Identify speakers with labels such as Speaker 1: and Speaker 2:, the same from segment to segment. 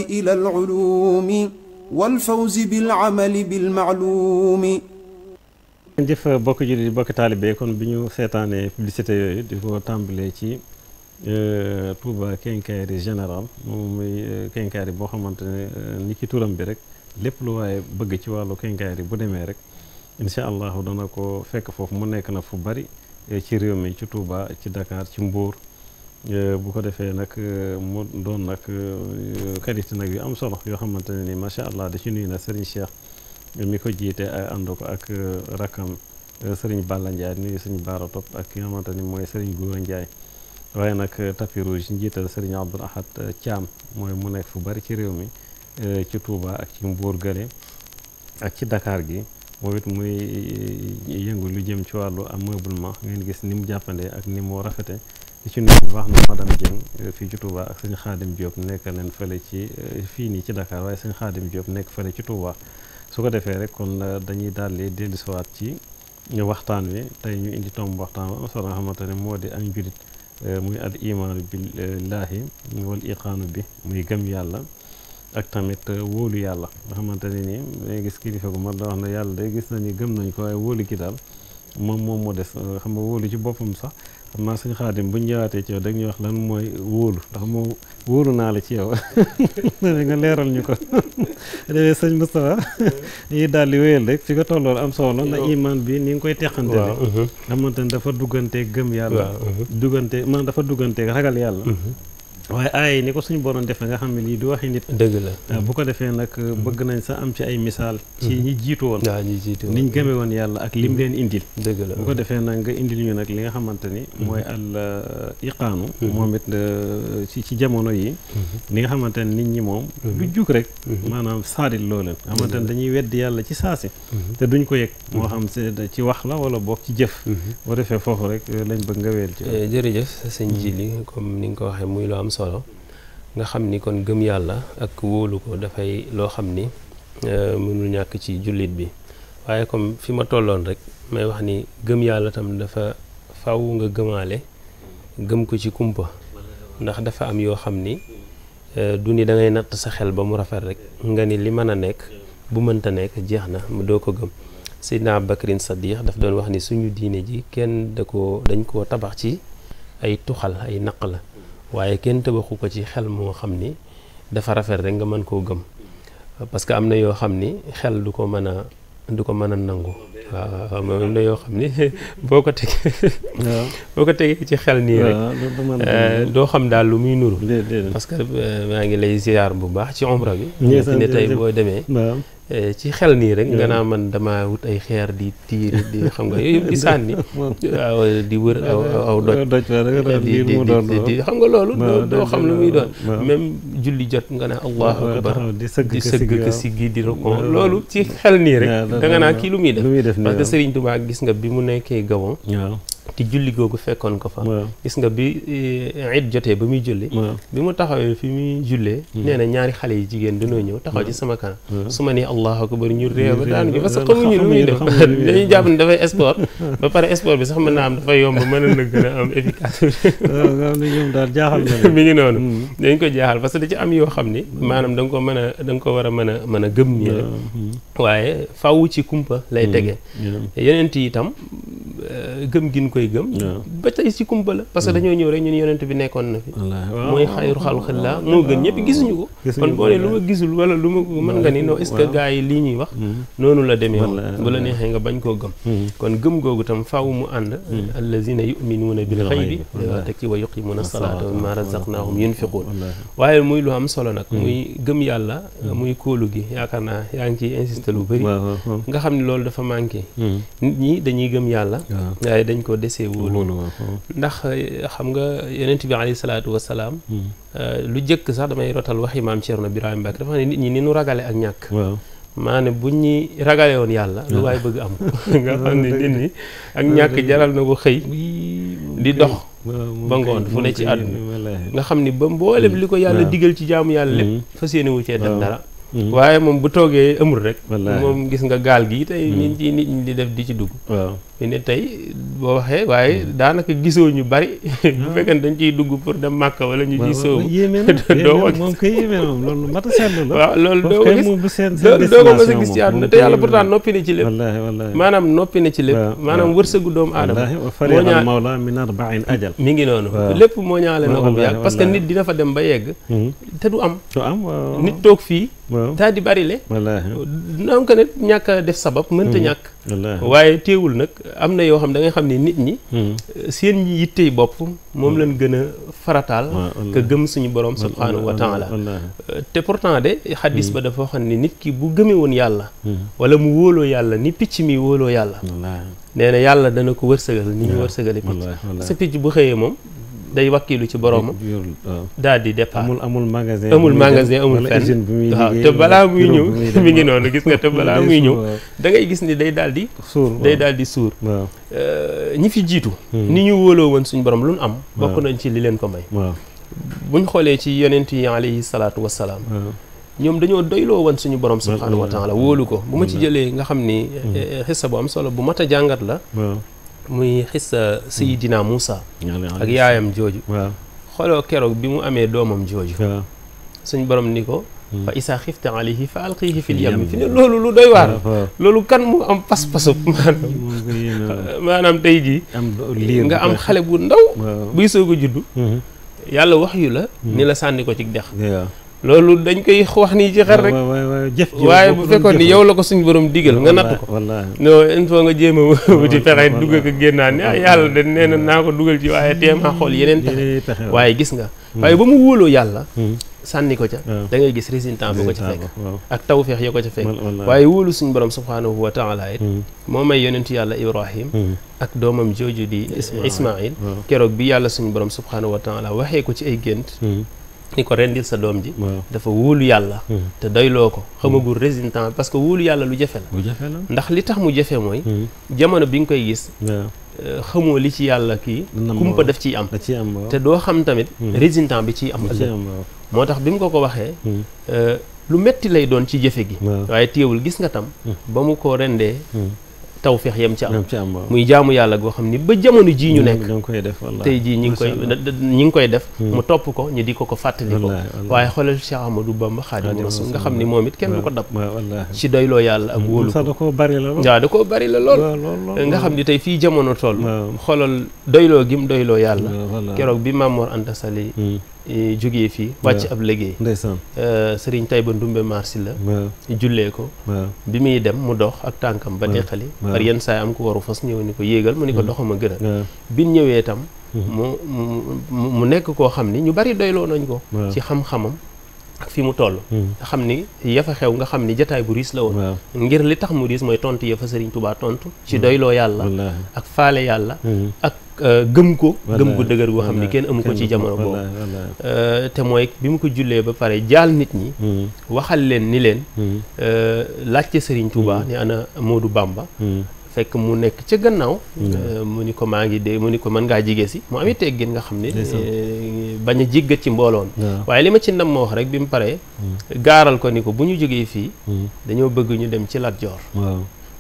Speaker 1: إلى العلوم والفوز بالعمل بالمعلوم.
Speaker 2: jëf bokk jullit bokk taalibe kon bi ñu seetaanee publicité yooyu di ko tàmbalee ci Touba Quincaillerie Générale moom muy quincaillerie boo xamante ne ni ki turam bi rek lépp lu waaye bëgg ci wàllu quincaillerie bu demee rek incha allahu dana ko fekk foofu mu nekk na fu bari ci réew mi ci Touba ci Dakar ci Mbour bu ko defee nag mu doon nag qualité nag yu am solo yoo xamante ne ni macha allah da ci nuyu na Serigne Cheikh mi ko jiite ànd ko ak rakam Serigne Balla Ndiaye nuyu Serigne Bara Top ak ki nga xamante ni mooy Serigne Gora Ndiaye waaye nag tapis rouge njiital Serigne Abdoul Ahad Thiam mooy mu nekk fu bari ci réew mi ci Touba ak ci Mbour gële ak ci Dakar gi moom it muy yëngu lu jëm ci wàllu ameublement ngeen gis ni mu jàppandee ak ni mu rafete di ci nuyu bu baax na madame Dieng fii ci Touba ak Serigne Khadim Diop nekk leen fële ci fii nii ci Dakar waaye Serigne Khadim Diop nekk fële ci Touba. su ko defee rek kon dañuy daal di dellusiwaat ci waxtaan wi tey ñu indi tomb waxtaan ba am solo nga xamante ne moo di am julit muy al imaanu billaahi wal iqaanu bi muy gëm yàlla ak tamit wóolu yàlla nga xamante ne nii day gis kilifa gu mag da wax na yàlla day gis na ni gëm nañ ko waaye wóolu ki daal moom moo des xam nga wóolu ci boppam sax xam naa suñu Xaadim bu ñu ñëwaatee ci yow dag ñuy wax lan mooy wóolu ndax moom wóolu naa la ci yow nga leeral ñu ko defee sëñ Moustapha yi daal di wéyal rek fi nga tolloon am solo na iman bi ni nga koy teqante ne xamante ne dafa dugganteeg gëm yàlla man dafa dugganteeg ragal yàlla waaye aay ni ko suñu borom defee nga xam ne lii du waxi nit
Speaker 3: dëgg la
Speaker 2: bu ko defee nag bëgg nañ sa am ci ay misaal ci ñi jiitu woon niñ gëmee woon yàlla ak lim leen indil
Speaker 3: dëgg la
Speaker 2: bu ko defee nag nga indil ñu nag li nga xamante ni mooy al iqaanu moom it ci jamono yi li nga xamante ne nit ñi moom du jug rek maanaam saadil loo leen nga xamante ne dañuy weddi yàlla ci saasi te duñ ko yëg moo xam ci wax la wala boog ci jëf boo defee foofu rek lañ bëgg nga wéel ci
Speaker 3: jërëjëf sëñ Jili comme ni nga ko waxee muy lu am solo nga xam ni kon gëm yàlla ak wóolu ko dafay loo xam ni mënul ñàkk ci jullit bi waaye comme fi ma tolloon rek may wax ni gëm yàlla tam dafa faw nga gëmaale gëm ko ci kumpa ndax dafa am yoo xam ni du ni da ngay natt sa xel ba mu rafet rek nga ni li mën a nekk bu mënta nekk jeex na mu doo ko gëm Seydina Abubakrin Sadiq daf doon wax ni suñu diine ji kenn dañ koo tabax ci ay tuxal ay naq la waaye kenn tabaxu ko ci xel moo xam ni dafa rafet rek nga mën koo gëm parce que am na yoo xam ni xel du ko mën a nangu waaw am na yoo xam ni boo ko tegee ci xel nii rek doo xam daal lu muy nuru parce que maa ngi lay ziar bu baax ci omra bi ne tey boo demee ci xel nii rek nga naa man dama wut ay xeer di tiir di xam nga yooyu yëpp di sànni waaw di wër aw doj di xam nga loolu doo xam lu muy doon même julli jot nga naa allahu akbar di sëgg ka siggi di rokon loolu ci xel nii rek da nga naa kii lu muy def parce que Serigne Touba gis nga bi mu nekkee Gabon te julli googu fekkoon ko fa gis nga bi it jotee ba muy julli bi mu taxawee fi muy jullee nee na ñaari xale yi jigéen dañoo ñëw taxaw ci sama kanam su ma nee allahu akbar ñu réew ba daanu parce que xamuñu lu muy def dañuy jàpp ne dafay sport ba pare sport bi sax mën naa am dafay yomb mën na gën a am efficacité
Speaker 2: ñoom daal jaaxal
Speaker 3: mi ngi noonu dañ ko jaaxal parce que da ci am yoo xam ni maanaam da nga ko war a mën a gëm nii rek waaye faw ci kumpa lay tegee yeneen yi itam gëm gin koy gëm ba tey ci kumpa la parce que dañoo ñëw rek ñun yonent bi nekkoon na fi mooy xayru xalqillah moo gën ñëpp gisuñu ko kon boo ne lu ma gisul wala lu ma mën nga ni non est-ce que gars yi lii ñuy wax noonu la demee woon bu la neexee nga bañ koo gëm kon gëm googu tam faaw mu ànd allazina yuminuuna bil xaybi teg ci wa yuqimuna salaata wa mimma razaqnahum yunfiquun waaye muy lu am solo nag muy gëm yàlla muy kóolu gi yaakaar naa yaa ngi ciy insisté lu bëri nga xam ne loolu dafa manqué nit ñi dañuy gëm yàlla waaye dañ ko desee wóolu ndax xam nga yonent bi alayhi salaatu wasalaam lu jëkk sax damay rotal waxi maam Cerno Birahim Mbacke dafa ne nit ñi ni nu ragale ak ñàkk maanaam buñ ñi ragale woon yàlla lu waay bëgg am nga xam ne nit ñi ak ñàkk jaral na ko xëy di dox ba ngoon fu ne ci àdduna nga xam ni ba mboolem li ko yàlla digal ci jaamu yàlla lépp fas yéene wu cee def dara waaye moom bu toogee amul rek moom gis nga gaal gi tey nit ñi di def di ci dugg fi ne tey boo waxee waaye daanaka gisoo ñu bari bu fekkee dañ ciy dugg pour dem Màkka wala ñu ciy sóobu doo ko
Speaker 2: moom koy yéeme moom loolu mat a seetlu la.
Speaker 3: waaw loolu doo ko gis doo ko mës a gis ci àdduna te yàlla pourtant noppi na ci lépp.
Speaker 2: wallaahi wallaahi
Speaker 3: maanaam noppi na ci lépp. maanaam wërsëgu doomu aadama.
Speaker 2: moo ñaa mawla min arba'in ajal.
Speaker 3: mi ngi noonu lépp moo ñaale na ko bu yàgg parce que nit dina fa dem ba yegg. te du am. nit toog fii. daal di bari le. donc nag ñàkk a def sabab mënta ñàkk. waaye teewul nag am na yoo xam da nga xam ne nit ñi. seen yittey bopp moom lañ gën a farataal. que gëm suñu borom subhanahu wa taala. te pourtant de xaddis ba dafa xam ne nit ki bu gëmee woon yàlla. wala mu wóoloo yàlla ni picc mi wóoloo yàlla. nee na yàlla dana ko wërsëgal ni ñu wërsëgale picc. sa picc bu xëyee moom. day wakkilu ci boroomam daal di départ
Speaker 2: amul magasin
Speaker 3: amul fenn waaw te balaa muy ñëw mi ngi noonu gis nga te balaa muy ñëw da ngay gis ni day daal di suur ñi fi jiitu ni ñu wóoloo woon suñu borom lu nu am bokk nañ ci li leen ko may buñ xoolee ci yonent yi alayhi salaatu wassalaam ñoom dañoo doyloo woon suñu borom subhaanahu wa taala wóolu ko bu ma ci jëlee nga xam ni xissa bu am solo bu mat a jàngat la muy xissa Seydina Muusa ak yaayam jooju xooloo keroog bi mu amee doomam jooju suñ borom ni ko fa isaa xifta alayhi fa alqihi fil yam fi ne loolu lu doy waar loolu kan mu am pas-pasu maanaam tey jii nga am xale bu ndaw buy soog a juddu yàlla wax yu la ni la sànni ko ci dex loolu dañ koy wax nii ci xel rek waaye bu fekkoon ni yow la ko suñu borom digal nga natt ko non il faut nga jéem a wuti pexe dugg ko génnaan ni yàlla de nee na naa ko dugal ci waaye teema xool yeneen pexe waaye gis nga waaye ba mu wóoloo yàlla sànni ko ca da ngay gis résultat ba ko ca fekk ak tawfeex ya ko ca fekk waaye wóolu suñu borom subhaanahu wa taala it moo may yonentu yàlla Ibrahim ak doomam jooju di Ismaïl keroog bi yàlla suñu borom subhaanahu wa taala waxee ko ci ay gént ni ko rendil sa doom ji dafa wóolu yàlla te doyloo ko xamagul résultat parce que wóolu yàlla lu jafe la ndax li tax mu jafe mooy jamono bi nga koy gis xamoo li ci yàlla kii kumpa daf ciy am te doo xam tamit résultat bi ciy am ëllëg moo tax bi mu ko waxee lu metti lay doon ci jëfe gi waaye téewul gis nga tam ba mu ko rendee tawfeex yem ci am muy jaamu yàlla goo xam ni ba jamono jii ñu nekk tey jii ñi ngi koy def mu topp ko ñu di ko fàttali ko waaye xoolal Cheikh Ahmadou Bamba Xaadimu Rasuul nga xam ni moom it kenn du ko dab ci doyloo yàlla ak wóolu ko waaw da koo bari la lool nga xam ni tey fii jamono toll xoolal doyloo gim doyloo yàlla keroog bi Maam Mor Anta Sali jógee fii wàcc ab liggéey sëriñ Tayba Ndumbe Marsi la jullee ko bi muy dem mu dox ak tànkam ba teqali par yenn saay am ko waru fas ñëw ni ko yéegal mu ni ko doxama gën a bin ñëwee tam mu nekk koo xam ni ñu bari doyloo nañ ko ci xam-xamam ak fi mu toll nga xam ni yafa xew nga xam ni jataay bu riis la woon ngir li tax mu riis mooy tontu yafa sëriñ Tuubaa tontu ci doyloo yàlla ak faale yàlla ak gëm ko gu dëgër goo xam ni kenn amu ko ci jamono boobu te mooy bi mu ko jullee ba pare jaal nit ñi waxal leen ni leen laajte sëriñ Tuubaa ni ana Moodu Bamba fekk mu nekk ca gannaaw mu ni ko maa ngi dee mu ni ko mën ngaa jige si mu ami teggin nga xam ne bañ a jéggat ci mbooloon waaye li ma ci ndam ma wax rek bi mu paree gaaral ko ni ko bu ñu jógee fii dañoo bëgg ñu dem ci Lat Joor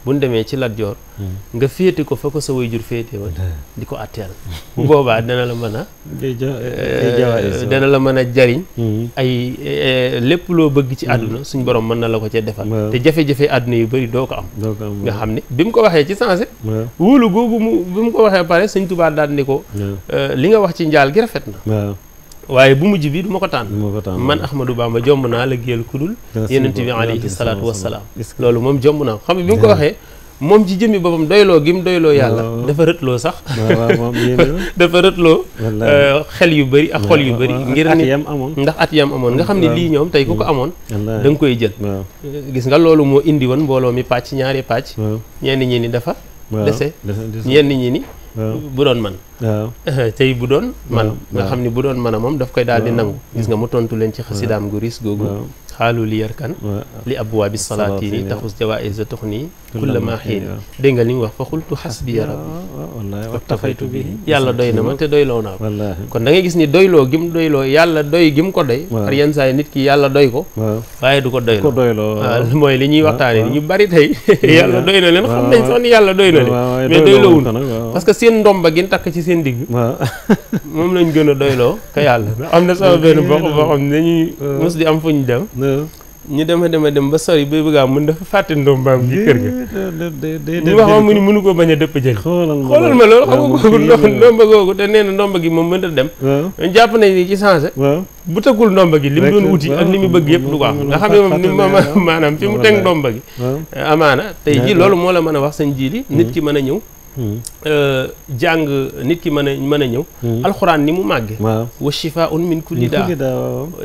Speaker 3: bu ñu demee ci Lat Joor nga féete ko fa ko sa waajur féete woon di ko atteel bu boobaa dana la mën a dana la mën a jariñ ay lépp loo bëgg ci àdduna suñ borom mën na la ko ca defal te jafe-jafe àdduna yu bëri doo ko am nga xam ne bi mu ko waxee ci sensé wóolu googu bi mu ko waxee pare Sëñ Tuubaa daal ni ko li nga wax ci njaal gi rafet na waaye bu mujj bi du ma ko tànn man Ahmadou Bamba jomb naa la géel kudul yonent bi alayhi salaatu wassalaam loolu moom jomb naa ko xam ne bi mu ko waxee moom ci jëmmi boppam doyloo gi mu doyloo yàlla dafa rëtloo sax dafa rëtloo xel yu bëri ak xol yu bëri ngir ni ndax at yam amoon nga xam ne lii ñoom tey ku ko amoon da nga koy jël gis nga loolu moo indi woon mbooloo mi pàcc ñaari pàcc ñenn ñi ni dafa dese ñenn ñi ni bu doon man tey bu doon man nga xam ni bu doon man a moom daf koy daal di nangu gis nga mu tontu leen ci xasidaam gu riis googu xaalu li yarkan li abwaabi salaatini taxus jawaïsa tuxni kulla ma xiin dégg nga li mu wax fa xultu xasbiya rabbi waktafaytu bi yàlla doy na ma te doyloo naa ko kon da ngay gis ni doyloo gim doyloo yàlla doy gim ko doy par yenn saa yi nit ki yàlla doy ko waaye du ko doyloo waaw mooy li ñuy waxtaane ñu bari tey yàlla doy na leen xam nañ sax ni yàlla doy na leen mais doyloowul parce que seen ndomba gi takk ci seen digg moom lañ gën a doyloo ka yàlla am na sama benn bokk boo xam ne dañuy mos di am fu ñu dem ñu dem ba sori ba bëgg a mën dafa fàtte ndombaam gi kër ga ñu wax ma mu ni mënu ko bañ a dëpp jël xoolal ma loolu xam nga ko ndomba googu te nee na ndomba gi moom mënta dem jàpp nañ ni ci changé bu tëggul ndomba gi li mu doon wuti ak li mu bëgg yëpp du ko am nga xam ne moom ni maanaam fi mu teg ndomba gi amaana tey ji loolu moo la mën a wax sañ ji li nit ki mën a ñëw jàng nit ki mën a ñëw alxuraan ni mu màgge wa shifaa'un min kulli daa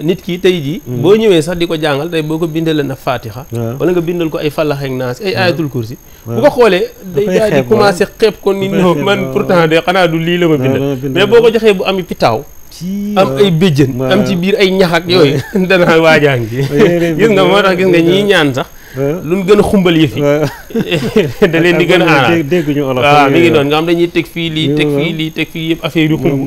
Speaker 3: nit ki tey jii boo ñëwee sax di ko jàngal tey boo ko bindal na fatiha wala nga bindal ko ay fallax ak naas ay ayatul kursi bu ko xoolee day daal di commencé xeeb ko ni non man pourtant de xanaa du lii la ma bindal mais boo ko joxee bu ami pitaaw am ay béjjën am ci biir ay ñax ak yooyu danaa waajaa ngi gis nga moo tax gis nga ñii ñaan sax luñ gën a xumbal yëf yi da leen di gën a aaraat dégguñu olof waaw mi ngi doon nga xam dañuy teg fii lii teg fii lii teg fii yëpp affaire yu xumb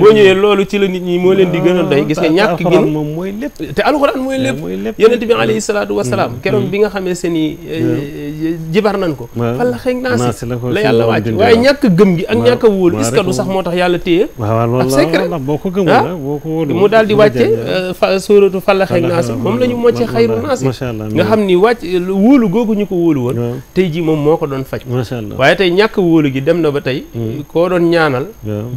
Speaker 3: boo ñëwee loolu ci la nit ñi moo leen di gën a doy gis nga ñàkk gin moom mooy lépp te alxuraan mooy lépp yonent bi alayhi salaatu wasalaam keroog bi nga xamee seen i jibar nañ ko falla xëy naa si la yàlla wàcc waaye ñàkk gëm gi ak ñàkk a wóolu est-ce que du sax moo tax yàlla téye ak secret mu daal di wàcce sóoratu falla xëy naa si moom la ñu mocce xayru naa si nga xam ni wàcc wóolu googu ñu ko wóolu woon tey ji moom moo ko doon faj waaye tey ñàkk wóolu gi dem na ba tey koo doon ñaanal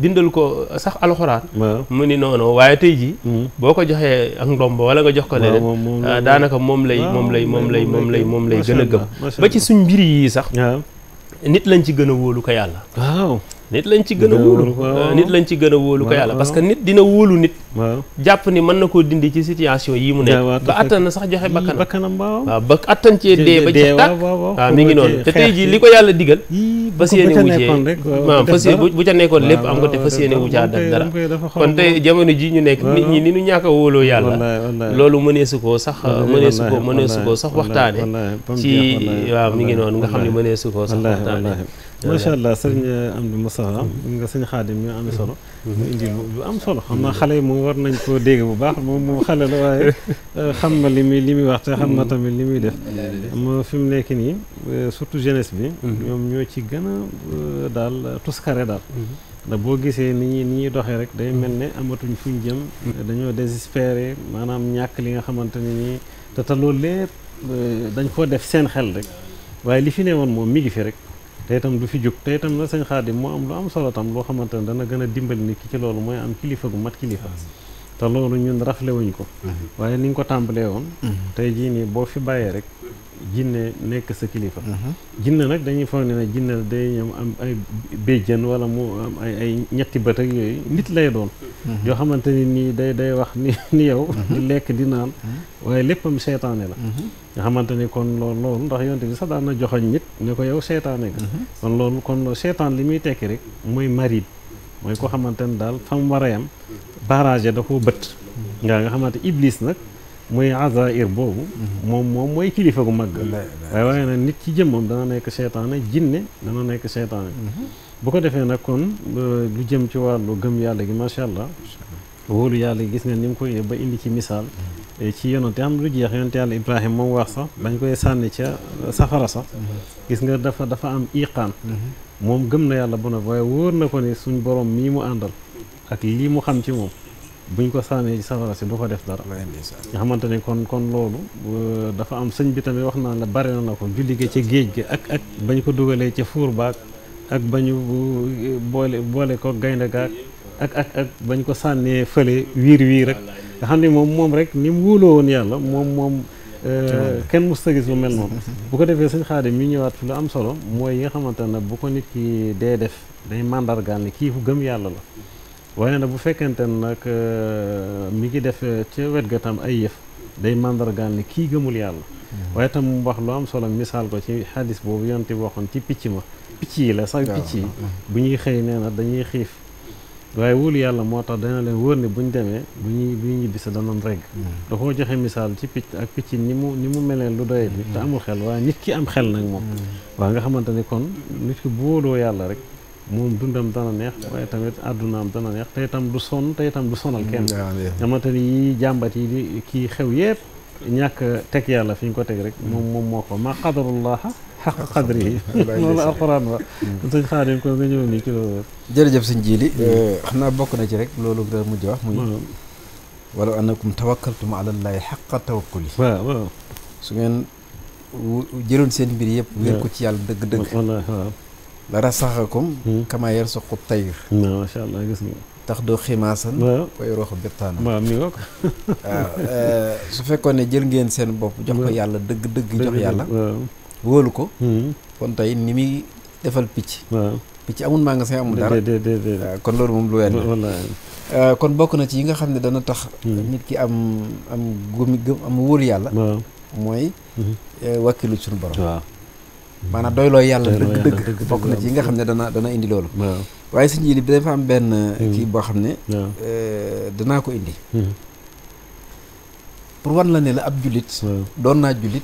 Speaker 3: bindal ko sax alxuraan mu ni noonu waaye tey ji boo ko joxee ak ndomb wala nga jox ko leneen daanaka moom lay gën a gëm ba ci suñ mbir yi sax nit lañ ci gën a wóolu ko yàlla nit lañ ci gën a wóolu ko yàlla parce que nit dina wóolu nit jàpp ni mën na koo dindi ci situation yi mu nekk ba attan na sax joxe bakkanam waaw ba attan cee dee ba ca tàkk waaw mi ngi noonu te tey jii li ko yàlla digal fas yéene wu cee waaw fas yéene bu ca nekkoon lépp am ko te fas yéene wu caa dara kon tey jamono ji ñu nekk nit ñi ni ñu ñàkk a wóoloo yàlla loolu mëneesu koo sax waxtaane ci waaw mi ngi noonu nga xam ne mëneesu koo sax waxtaane
Speaker 2: macha allah sëriñ Amdi Moustapha nga sëñ Xaadim ñu am solo mu indi lu am solo xam naa xale yi moom war nañ koo dégg bu baax moom xale la waaye xam na li muy wax te xam na tamit li muy def ma fi mu nekk nii surtout jeunesse bi ñoom ñoo ci gën a daal tuskare daal ndax boo gisee ni ñuy doxee rek day mel ne amatuñ fuñ jëm dañoo désespéré maanaam ñàkk li nga xamante ne nii te loolu lépp dañ koo def seen xel rek waaye li fi ne woon moom mi ngi fi rek te itam du fi jóg te itam na sëñ Xaadim moo am lu am solo tam loo xamante ne dana gën a dimbali nit ki ci loolu mooy am kilifa gu mat kilifa te loolu ñun rafle wuñ ko waaye ni nga ko tàmbalee woon tey jii nii boo fi bàyyee rek jinne nekk sa kilifa jinne nag dañuy foog ne jinne day ñoom am ay béjjën wala mu am ay ñetti bët ak yooyu nit lay doon yoo xamante ni nii day wax ni yow di lekk di naan waaye léppam seytaane la nga xamante ni kon loolu ndax yonte bi sax daan na joxoñ nit ne ko yow seytaane nga kon loolu seytaan li muy tekki rek mooy marid mooy ko xamante ni daal fa mu war a yam barrage da koo bët nga xamante iblis nag mooy azair boobu moom mooy kilifa gu mag waaye nag nit ci jëmmam dana nekk seytaane jinne dana nekk seytaane bu ko defee nag kon lu jëm ci wàllu gëm yàlla gi macha allah wóolu yàlla gi gis nga ni mu koy ba indi ci misaal ci yonante am lu jeex yonante yàlla Ibrahima moom wax sax bañ koy sànni ca safara sax gis nga dafa am iqaan moom gëm na yàlla bu na waaye wóor na ko ni suñ borom mii mu àndal ak lii mu xam ci moom buñ ko sànnee ci safara si du ko def dara nga xamante ne kon loolu dafa am sëñ bi tamit wax naa la bari na ko julli ga ca géej gi ak bañ ko dugalee ca fuur baag ak bañu boole ko gaynde gaag ak bañ ko sànnee fële wiir rek nga xam ne moom rek ni mu wóoloo woon yàlla moom kenn mës ta gis lu mel noonu bu ko defee sëñ Xaadim mi ñëwaat fi lu am solo mooy yi nga xamante ne bu ko nit ki dee def day màndargaal ni kii fu gëm yàlla la waaye nag bu fekkente ne nag mi ngi def ca wet ga tam ay yëf day màndargaal ni kii gëmul yàlla waaye tam mu wax lu am solo misaal ko ci xadis boobu yonte bi waxoon ci picc yi la sax picc yi bu ñuy xëy nee na dañuy xiif waaye wóolu yàlla moo tax dana leen wóor ne bu ñu demee bu ñuy ñibbisi danoon regg da koo joxe misaal ci picc ak picc ni mu meleen lu doye bi te amul xel waaye nit ki am xel nag moom waaw nga xamante ni kon nit ki bu wóoloo yàlla rek moom dundam dana neex waaye tamit àddunaam dana neex te itam du sonn te itam du sonal kenn xamante ni yi jàmbat yi di kii xew yépp ñàkk teg yàlla fi ñu ko teg rek moom moo ko ma qadarullaha xaq qadri yi loolu alxuraan wa sëñ Xaadim ko nga ñëw nii ci loolu
Speaker 4: jërëjëf sëñ Jili xam naa bokk na ci rek loolu nga mujj wax muy walaw annakum tawakkaltum ala llaahi xaqa tawakkuli
Speaker 2: waaw
Speaker 4: su ngeen jëloon seen mbir yëpp wéer ko ci yàlla dëgg-dëgg
Speaker 2: wallaahi waaw
Speaker 4: la rasaxakum kama yarsuqu tayr
Speaker 2: macha allah gis nga
Speaker 4: tax doo ximaasan way roxo birtaana
Speaker 2: waaw mi nga ko
Speaker 4: waaw su fekkoon ne jël ngeen seen bopp jox ko yàlla dëgg-dëgg jox yàlla wóolu ko kon tey ni muy defal picc picc amul magasin amul dara kon loolu moom lu wenn kon bokk na ci yi nga xam ne dana tax nit ki am gëm am wóolu yàlla mooy wàkkilu suñu borom maanaam doyloo yàlla dëgg-dëgg bokk na ci yi nga xam ne dana indi loolu waaye sëñ Jili bi dafa am benn kii boo xam ne danaa ko indi pour wan la ne la ab jullit doon naa jullit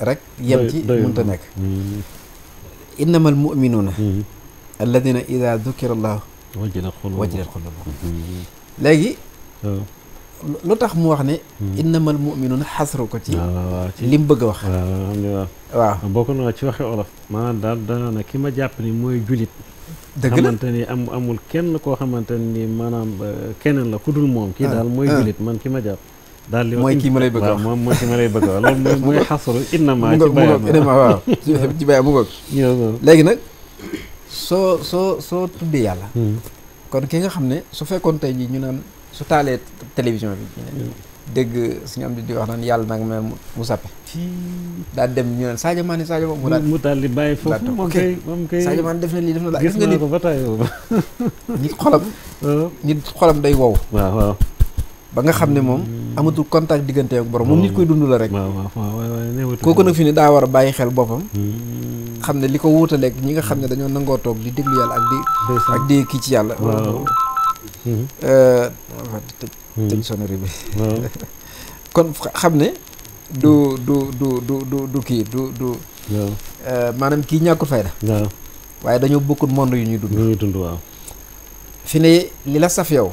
Speaker 4: rek yem ci mënta nekk innamal mu'minuuna alladina ida dukira allahu wajilat qulubuhum léegi lu tax mu wax ne innamal mu'minuuna xasru ko ci li mu bëgg a wax waaw
Speaker 2: bokk na ci waxe olof maanaam daal dana ne ki ma jàpp ni mooy jullit
Speaker 4: dëgg la
Speaker 2: xamante ni amul kenn koo xamante ni maanaam keneen la ku dul moom kii daal mooy jullit man ki ma jàpp daal li
Speaker 4: mooy kii ma lay bëgg a wax
Speaker 2: moom mooy kii ma lay bëgg a wax loolu mooy xasru innama
Speaker 4: waaw ci bàyyi mu ngoog léegi nag soo tuddee yàlla kon ki nga xam ne su fekkoon tey ji ñu naan su taalee télévision bi ñu ne dégg suñu am di wax naan yàlla nag mel mu sappe daal dem ñu naan Sadio Mané mu
Speaker 2: daal di bàyyi foofu moom kay
Speaker 4: Sadio Mané def na lii def na la
Speaker 2: gis nga ko ba tey
Speaker 4: nit xolam day wow
Speaker 2: waaw
Speaker 4: ba nga xam ne moom amatul contact diggante ak borom moom nit koy dund la rek kooku nag fi ne daa war a bàyyi xel boppam xam ne li ko wuutaleeg ñi nga xam ne dañoo nangoo toog di déglu yàlla ak di kii ci yàlla tëj sonnerie bi kon xam ne du kii du maanaam kii ñàkkul fayda waaye dañoo bokkul monde yu ñuy dund
Speaker 2: waaw
Speaker 4: fi ne li la saf yow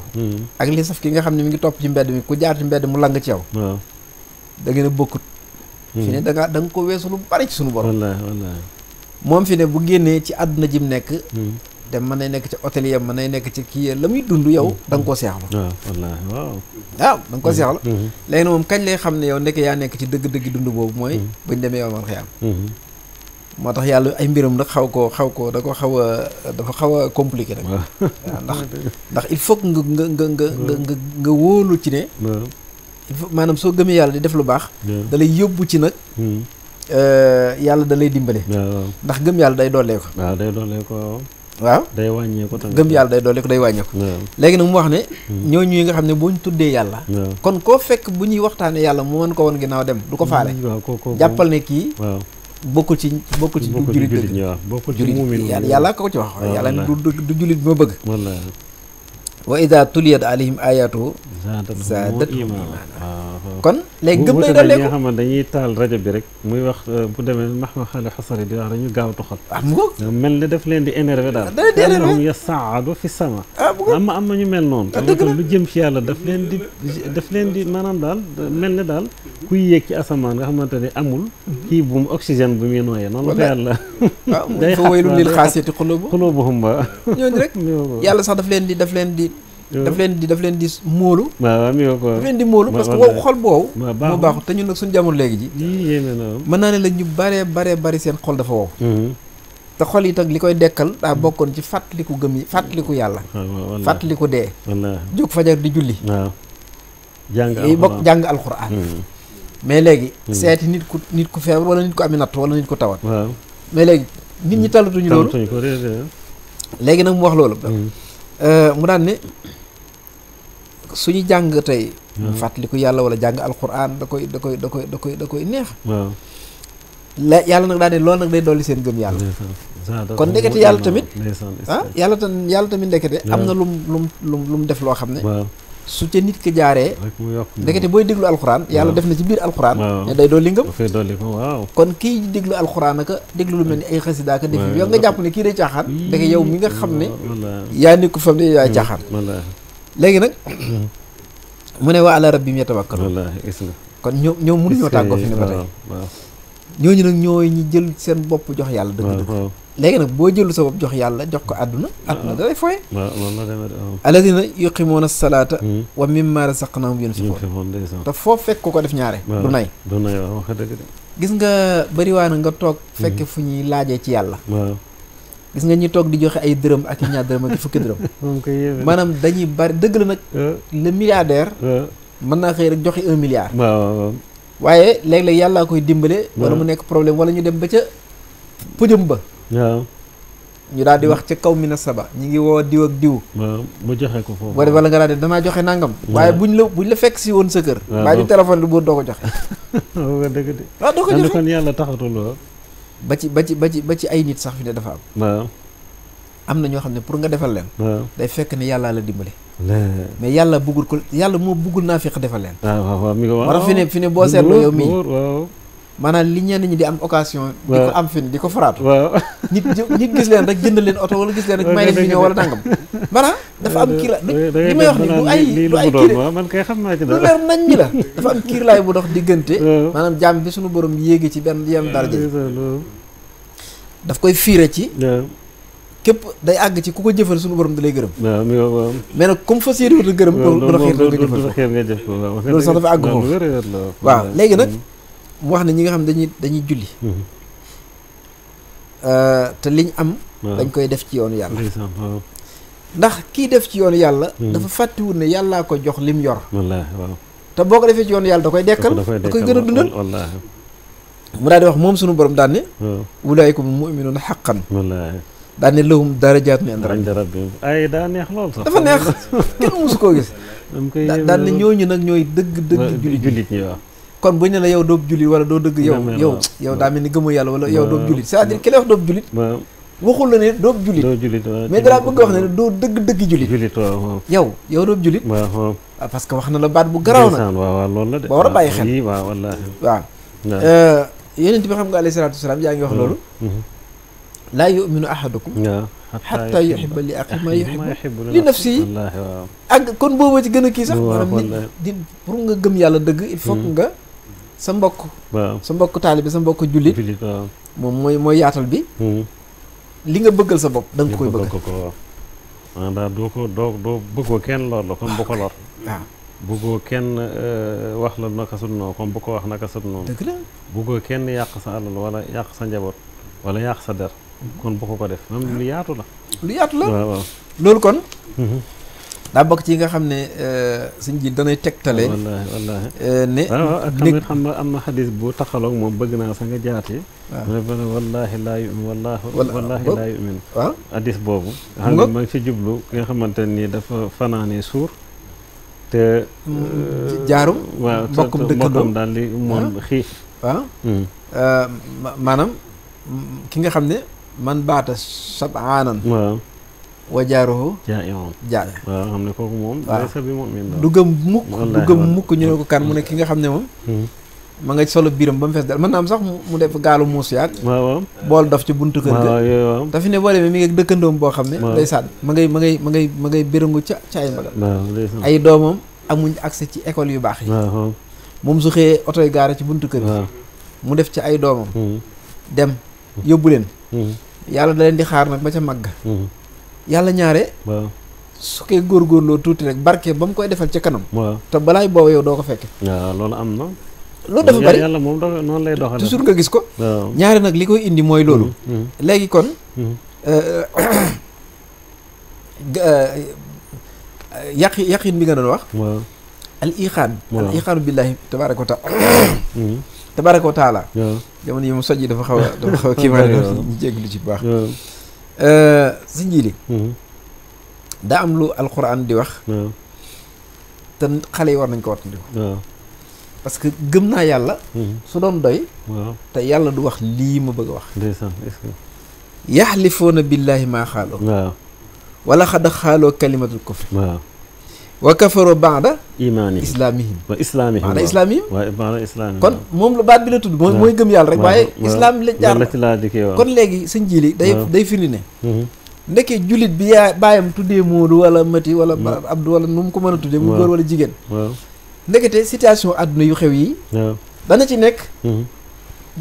Speaker 4: ak li saf ki nga xam ne mi ngi topp ci mbedd mi ku jaar ci mbedd mu lang ci yow da ngeen a bokkut fi ne da nga ko weesu lu bari ci sunu borom
Speaker 2: wallaahi
Speaker 4: moom fi ne bu génnee ci àdduna ji mu nekk dem mën nay nekk ci hôtel yam mën nay nekk ci kii la muy dund yow da nga koo seexlu
Speaker 2: waaw
Speaker 4: da nga ko seexlu léegi nag moom kañ lay xam ne yow nekk yaa nekk ci dëgg-dëgg dund boobu mooy buñ demee yow man xëyam moo tax yàlla ay mbiram nag dafa xaw a compliqué nag waaw ndax il faut que nga wóolu ci ne il faut maanaam soo gëmee yàlla di def lu baax da lay yóbbu ci nag yàlla da lay dimbale ndax gëm yàlla day doolee ko waaw
Speaker 2: day wàññeeku tamit
Speaker 4: gëm yàlla day doolee ko day wàññeeku léegi nag mu wax ne ñooñu yi nga xam ne boo ñu tuddee yàlla kon koo fekk bu ñuy waxtaanee yàlla mu mën ko woon ginnaaw dem du ko faale jàppal ne kii bokkul ci jullit dëgg jullit yàlla ko ci wax yàlla du jullit bi ma bëgg wa ida tuliyat alayhim ayatu zaadathum iimaana kon léegi gëm lay dolli ko
Speaker 2: nga xam ne dañuy taal rajo bi rek muy wax bu demee maxma xale xasari di wax dañu gaaw tuxal mel ne daf leen di énervé daal annahum yasaadu fi sama am na ñu mel noonu lu jëm ci yàlla daf leen di maanaam daal mel ne daal kuy yéeg ci asamaan nga xamante ne amul kii bu mu oxygène bu muy nooyee noonu la ko yàlla
Speaker 4: day fa waylun lil xaasiyati
Speaker 2: quluubuhum ba
Speaker 4: ñooñu rek yàlla sax daf leen di móolu
Speaker 2: waaw mi ko
Speaker 4: daf leen di móolu parce que wow xol bu wow moo baaxul te ñun nag suñu jamono léegi ji mën naa ne la ñu bari seen xol dafa wow te xol yi tag li koy dekkal daa bokkoon ci fàttaliku gëm yi fàttaliku yàlla fàttaliku dee jóg fajar di julli jàng alxuraan mais léegi seeti nit ku feebar wala nit ku ami natt wala nit ku tawat mais léegi nit ñi talatuñu loolu léegi nag mu wax loolu mu daan ne suñu jàng tey mu fàttaliku yàlla wala jàng alxuraan da koy neex la yàlla nag daa ne loolu nag day dolli seen gëm yàlla kon ndekete yàlla tamit yàlla tamit ndekete am na lum def loo xam ne su ca nit ki jaaree ndekete booy déglu alxuraan yàlla def na ci biir alxuraan ne day dolli ngëm kon kii déglu alxuraan aka déglu lu mel ni ay xasida aka def yow nga jàpp ne kii day caaxaan ndeke yow mi nga xam ne yaa nekku fam ne yaay caaxaan léegi nag mu ne wa ala rabbihim yatawakkalun kon ñoom mënuñoo tàggoo fi ne ba tey ñooñu nag ñooy ñi jël seen bopp jox yàlla dëgg-dëgg léegi nag boo jëlu sa bopp jox yàlla jox ko àdduna da lay foye alladina yuqimuuna salaata wa mimma razaqnahum yunfiqun te foo fekk ko def ñaare du nay gis nga bariwaana nga toog fekk fu ñuy laajee ci yàlla gis nga ñi toog di joxe ay dërëm ak i ñaar dërëm ak i fukki dërëm maanaam dañuy bari dëgg la nag le milliardaire mën naa xëy rek joxe 1 milliard waaye léeg-léeg yàllaa koy dimbale wala mu nekk problème wala ñu dem ba ca pëjëm ba ñu daal di wax ca kaw mi na saba ñu ngi woo diw ak diw
Speaker 2: mu joxe ko foofu
Speaker 4: wala nga daal di damaa joxe nangam waaye buñ la fekk si woon sa kër baa di téléphone lu buur doo ko joxe
Speaker 2: dëgg de
Speaker 4: waaw doo ko joxe
Speaker 2: kon yàlla taxatul
Speaker 4: ba ci ay nit sax fi ne dafa am na ñoo xam ne pour nga defal leen day fekk ne yàllaa la dimbale mais yàlla bëggul ko yàlla moo bëggul naa fiq defal leen moo tax fi ne boo seetloo yow mii maanaam li ñenn ñi di am occasion di ko am fi ne di ko faraatu nit gis leen rek jënd leen oto wala gis leen rek may leen bi ñëw wala nangam maanaam dafa am kiir li may wax ni du ay kiir
Speaker 2: man kay xam naa ci
Speaker 4: lu leer nañ ñi la dafa am kiir laay bu dox diggante maanaam jaam bi suñu borom yéegi ci benn yenn daraja daf koy fiire ci képp day àgg ci ku ko jëfal suñu borom da lay gërëm mais nag comme fa séeri wut a gërëm du la xiir nga jëfal ko loolu sax dafa àgg foofu waaw léegi nag mu wax ne ñi nga xam dañuy julli te liñ am dañ koy def ci yoonu yàlla ndax kii def ci yoonu yàlla dafa fàttiwul ne yàllaa ko jox lim yor te boo ko defee ci yoonu yàlla da koy dekkal da koy gën a dundal mu daal di wax moom suñu borom daan ne ulaa'ikum mu'minuuna haqqan daan ne lahum darajaatun inda rabbihim
Speaker 2: ay daa neex lool sax
Speaker 4: dafa neex kenn musu koo gis daan ne ñooñu nag ñooy dëgg
Speaker 2: jullit ñi waaw
Speaker 4: kon buñ ne la yow doob jullit wala doo dëgg yow daa mel ni gëmoo yàlla wala yow doob jullit c'est-à-dire ki lay wax doob jullit waxul la ne doob jullit mais dara bëgg wax ne doo dëgg jullit yow doob jullit waaw parce que wax na la baat bu garaaw nag
Speaker 2: waaw loolu la de
Speaker 4: ba war a bàyyi xel
Speaker 2: waaw wallaahi
Speaker 4: waaw yonent bi xam nga alayhi salaatu wasalaam yaa ngi wax loolu laa yu'minu ahadukum hatta yuhibba li axi ma yuhibbu li nafsi ak kon boobu ci gën a kii sax maanaam nit di pour nga gëm yàlla dëgg il faut que nga sa mbokk taalibe sa mbokk jullit moom mooy yaatal bi li nga bëggal sa bopp da nga koy bëgg
Speaker 2: daal doo bëggoo kenn lor la comme bu ko lor
Speaker 4: waaw
Speaker 2: bëggoo kenn wax la naka sut noonu comme bu ko wax naka sut noonu
Speaker 4: dëgg la
Speaker 2: bëggoo kenn yàq sa alal wala yàq sa njaboot wala yàq sa der kon bu ko def même lu yaatu la waaw
Speaker 4: loolu kon daa bokk ci nga xam ne suñ ji danay tegtale
Speaker 2: wallaahi
Speaker 4: ne
Speaker 2: ak tamit xam nga am na xadis bu taxaloog moom bëgg naa sa nga jaati wallaahi laa yu'min wallaahi laa yu'min
Speaker 4: waaw
Speaker 2: xadis boobu xam nga ma ngi ci jublu ki nga xamante nii dafa fanaanee suur te
Speaker 4: jaarum
Speaker 2: waaw
Speaker 4: mbokkum
Speaker 2: daal li moom xiif
Speaker 4: waaw maanaam ki nga xam ne man baata sabaanan
Speaker 2: waaw
Speaker 4: wa jaaruhu
Speaker 2: jaa waaw xam ne kooku moom laysa bi mu'min
Speaker 4: du gëm mukk ñu ne ko kan mu ne ki nga xam ne moom ma nga solo biiram ba mu fees dal mën naa am sax mu def gaalu muus yaag
Speaker 2: waaw
Speaker 4: bool daf ci buntu kër ga dafa ne boo demee mi ngi dëkkandoom boo xam ne ndeysaan ma ngay bérangu ca ay mbagal ay doomam amuñ accès ci école yu baax yi moom su xëyee oto yi gaare ci buntu kër gi mu def ci ay doomam dem yóbbu leen yàlla da leen di xaar nag ba ca màgg yàlla ñaare su koy góorgóorloo tuuti rek barke ba mu koy defal ca kanam te balaay boobu yow doo ko fekke
Speaker 2: waaw loolu am na
Speaker 4: loolu dafa bari
Speaker 2: yàlla moom noonu lay doxale
Speaker 4: toujours nga gis ko ñaare nag li koy indi mooy loolu léegi kon yaqin bi nga doon wax al ixaanu billaahi tabaaraka wa taala jamono yi mu soj yi dafa xaw a kii ma ñu jéglu ci bu baax si njiili daa am lu alquran di wax te xale yi war nañ ko wattandiku parce que gëm naa yàlla su doon doy te yàlla du wax lii ma bëgg a wax yaxlifuuna billahi maa xaaloo
Speaker 2: waaw
Speaker 4: wala xad xaaloo kalimatul kufri
Speaker 2: waaw
Speaker 4: wa kafaroo baada
Speaker 2: imaanihim
Speaker 4: islaamihim
Speaker 2: wa islaamihim
Speaker 4: baada islaamihim
Speaker 2: waaw baada islaamihim
Speaker 4: kon moom la baat bi la tudd mooy gëm yàlla rek waaye islaam la jaar
Speaker 2: la ci laa dikkee waaw
Speaker 4: kon léegi sëñ Jili day firi ne ndekkee jullit bi yaa baayam tuddee Moodu wala Mati wala Abdou wala nu mu ko mën a tuddee mu góor wala jigéen
Speaker 2: waaw
Speaker 4: ndekete situation àdduna yu xew yi
Speaker 2: waaw
Speaker 4: dana ci nekk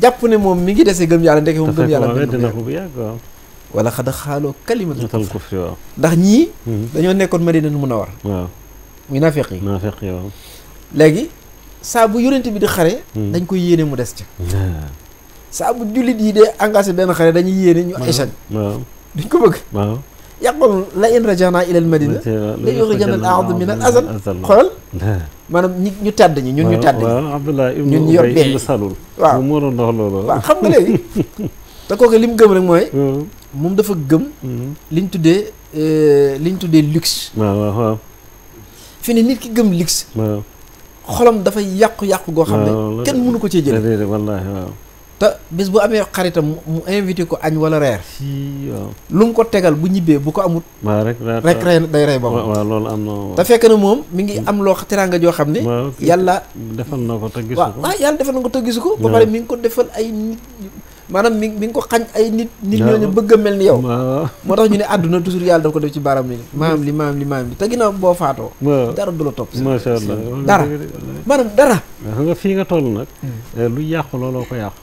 Speaker 4: jàpp ne moom mi ngi dese gëm yàlla ndeke moom gëm yàlla
Speaker 2: dina ko bu yàgg waaw
Speaker 4: wala xada xaaloo kalimatul
Speaker 2: kufri waaw
Speaker 4: ndax ñii dañoo nekkoon Madinatul Munawwara
Speaker 2: waaw
Speaker 4: muy naafeq yi
Speaker 2: waaw
Speaker 4: léegi saa bu yonent bi di xare dañ koy yéene mu des ca saa bu jullit yi dee engagé benn xare dañuy yéene ñu échec
Speaker 2: waaw
Speaker 4: duñ ko bëgg
Speaker 2: waaw
Speaker 4: yàqoon la in rajaana ilal madina la yuxrijanna al a'zu min al azal xoolal maanaam ñu tàdd ñi ñun ñu tàdd ñi
Speaker 2: waaw Abdullah
Speaker 4: ñun ñu yor
Speaker 2: ibn Salul
Speaker 4: waaw
Speaker 2: moo doon dox loolu
Speaker 4: waaw xam nga léegi te kooku li mu gëm rek mooy moom dafa gëm liñ tuddee luxe
Speaker 2: waaw
Speaker 4: fi ne nit ki gëm luxe
Speaker 2: waaw
Speaker 4: xolam dafay yàqu-yàqu goo xam ne kenn mënu ko cee jële
Speaker 2: wallaahi waaw
Speaker 4: te bis bu amee xaritam mu invité ko añ wala reer
Speaker 2: waaw
Speaker 4: lu mu ko tegal bu ñibbee bu ko amut
Speaker 2: waaw
Speaker 4: rek day rey boppam
Speaker 2: waaw loolu am na
Speaker 4: te fekk na moom mi ngi am loo teraanga joo xam ne yàlla
Speaker 2: defal na ko te gisu ko
Speaker 4: waaw yàlla defal na ko te gisu ko ba pare mi ngi ko defal ay nit maanaam mi ngi ko xañ ay nit ñooñu bëgg a mel ni yow moo tax ñu ne àdduna toujours yàlla daf ko def ci baaraam ni maam li te ginnaaw boo faatoo dara du la topp si
Speaker 2: macha allah
Speaker 4: dara maanaam dara
Speaker 2: xam nga fii nga toll nag lu yàqu looloo ko yàqu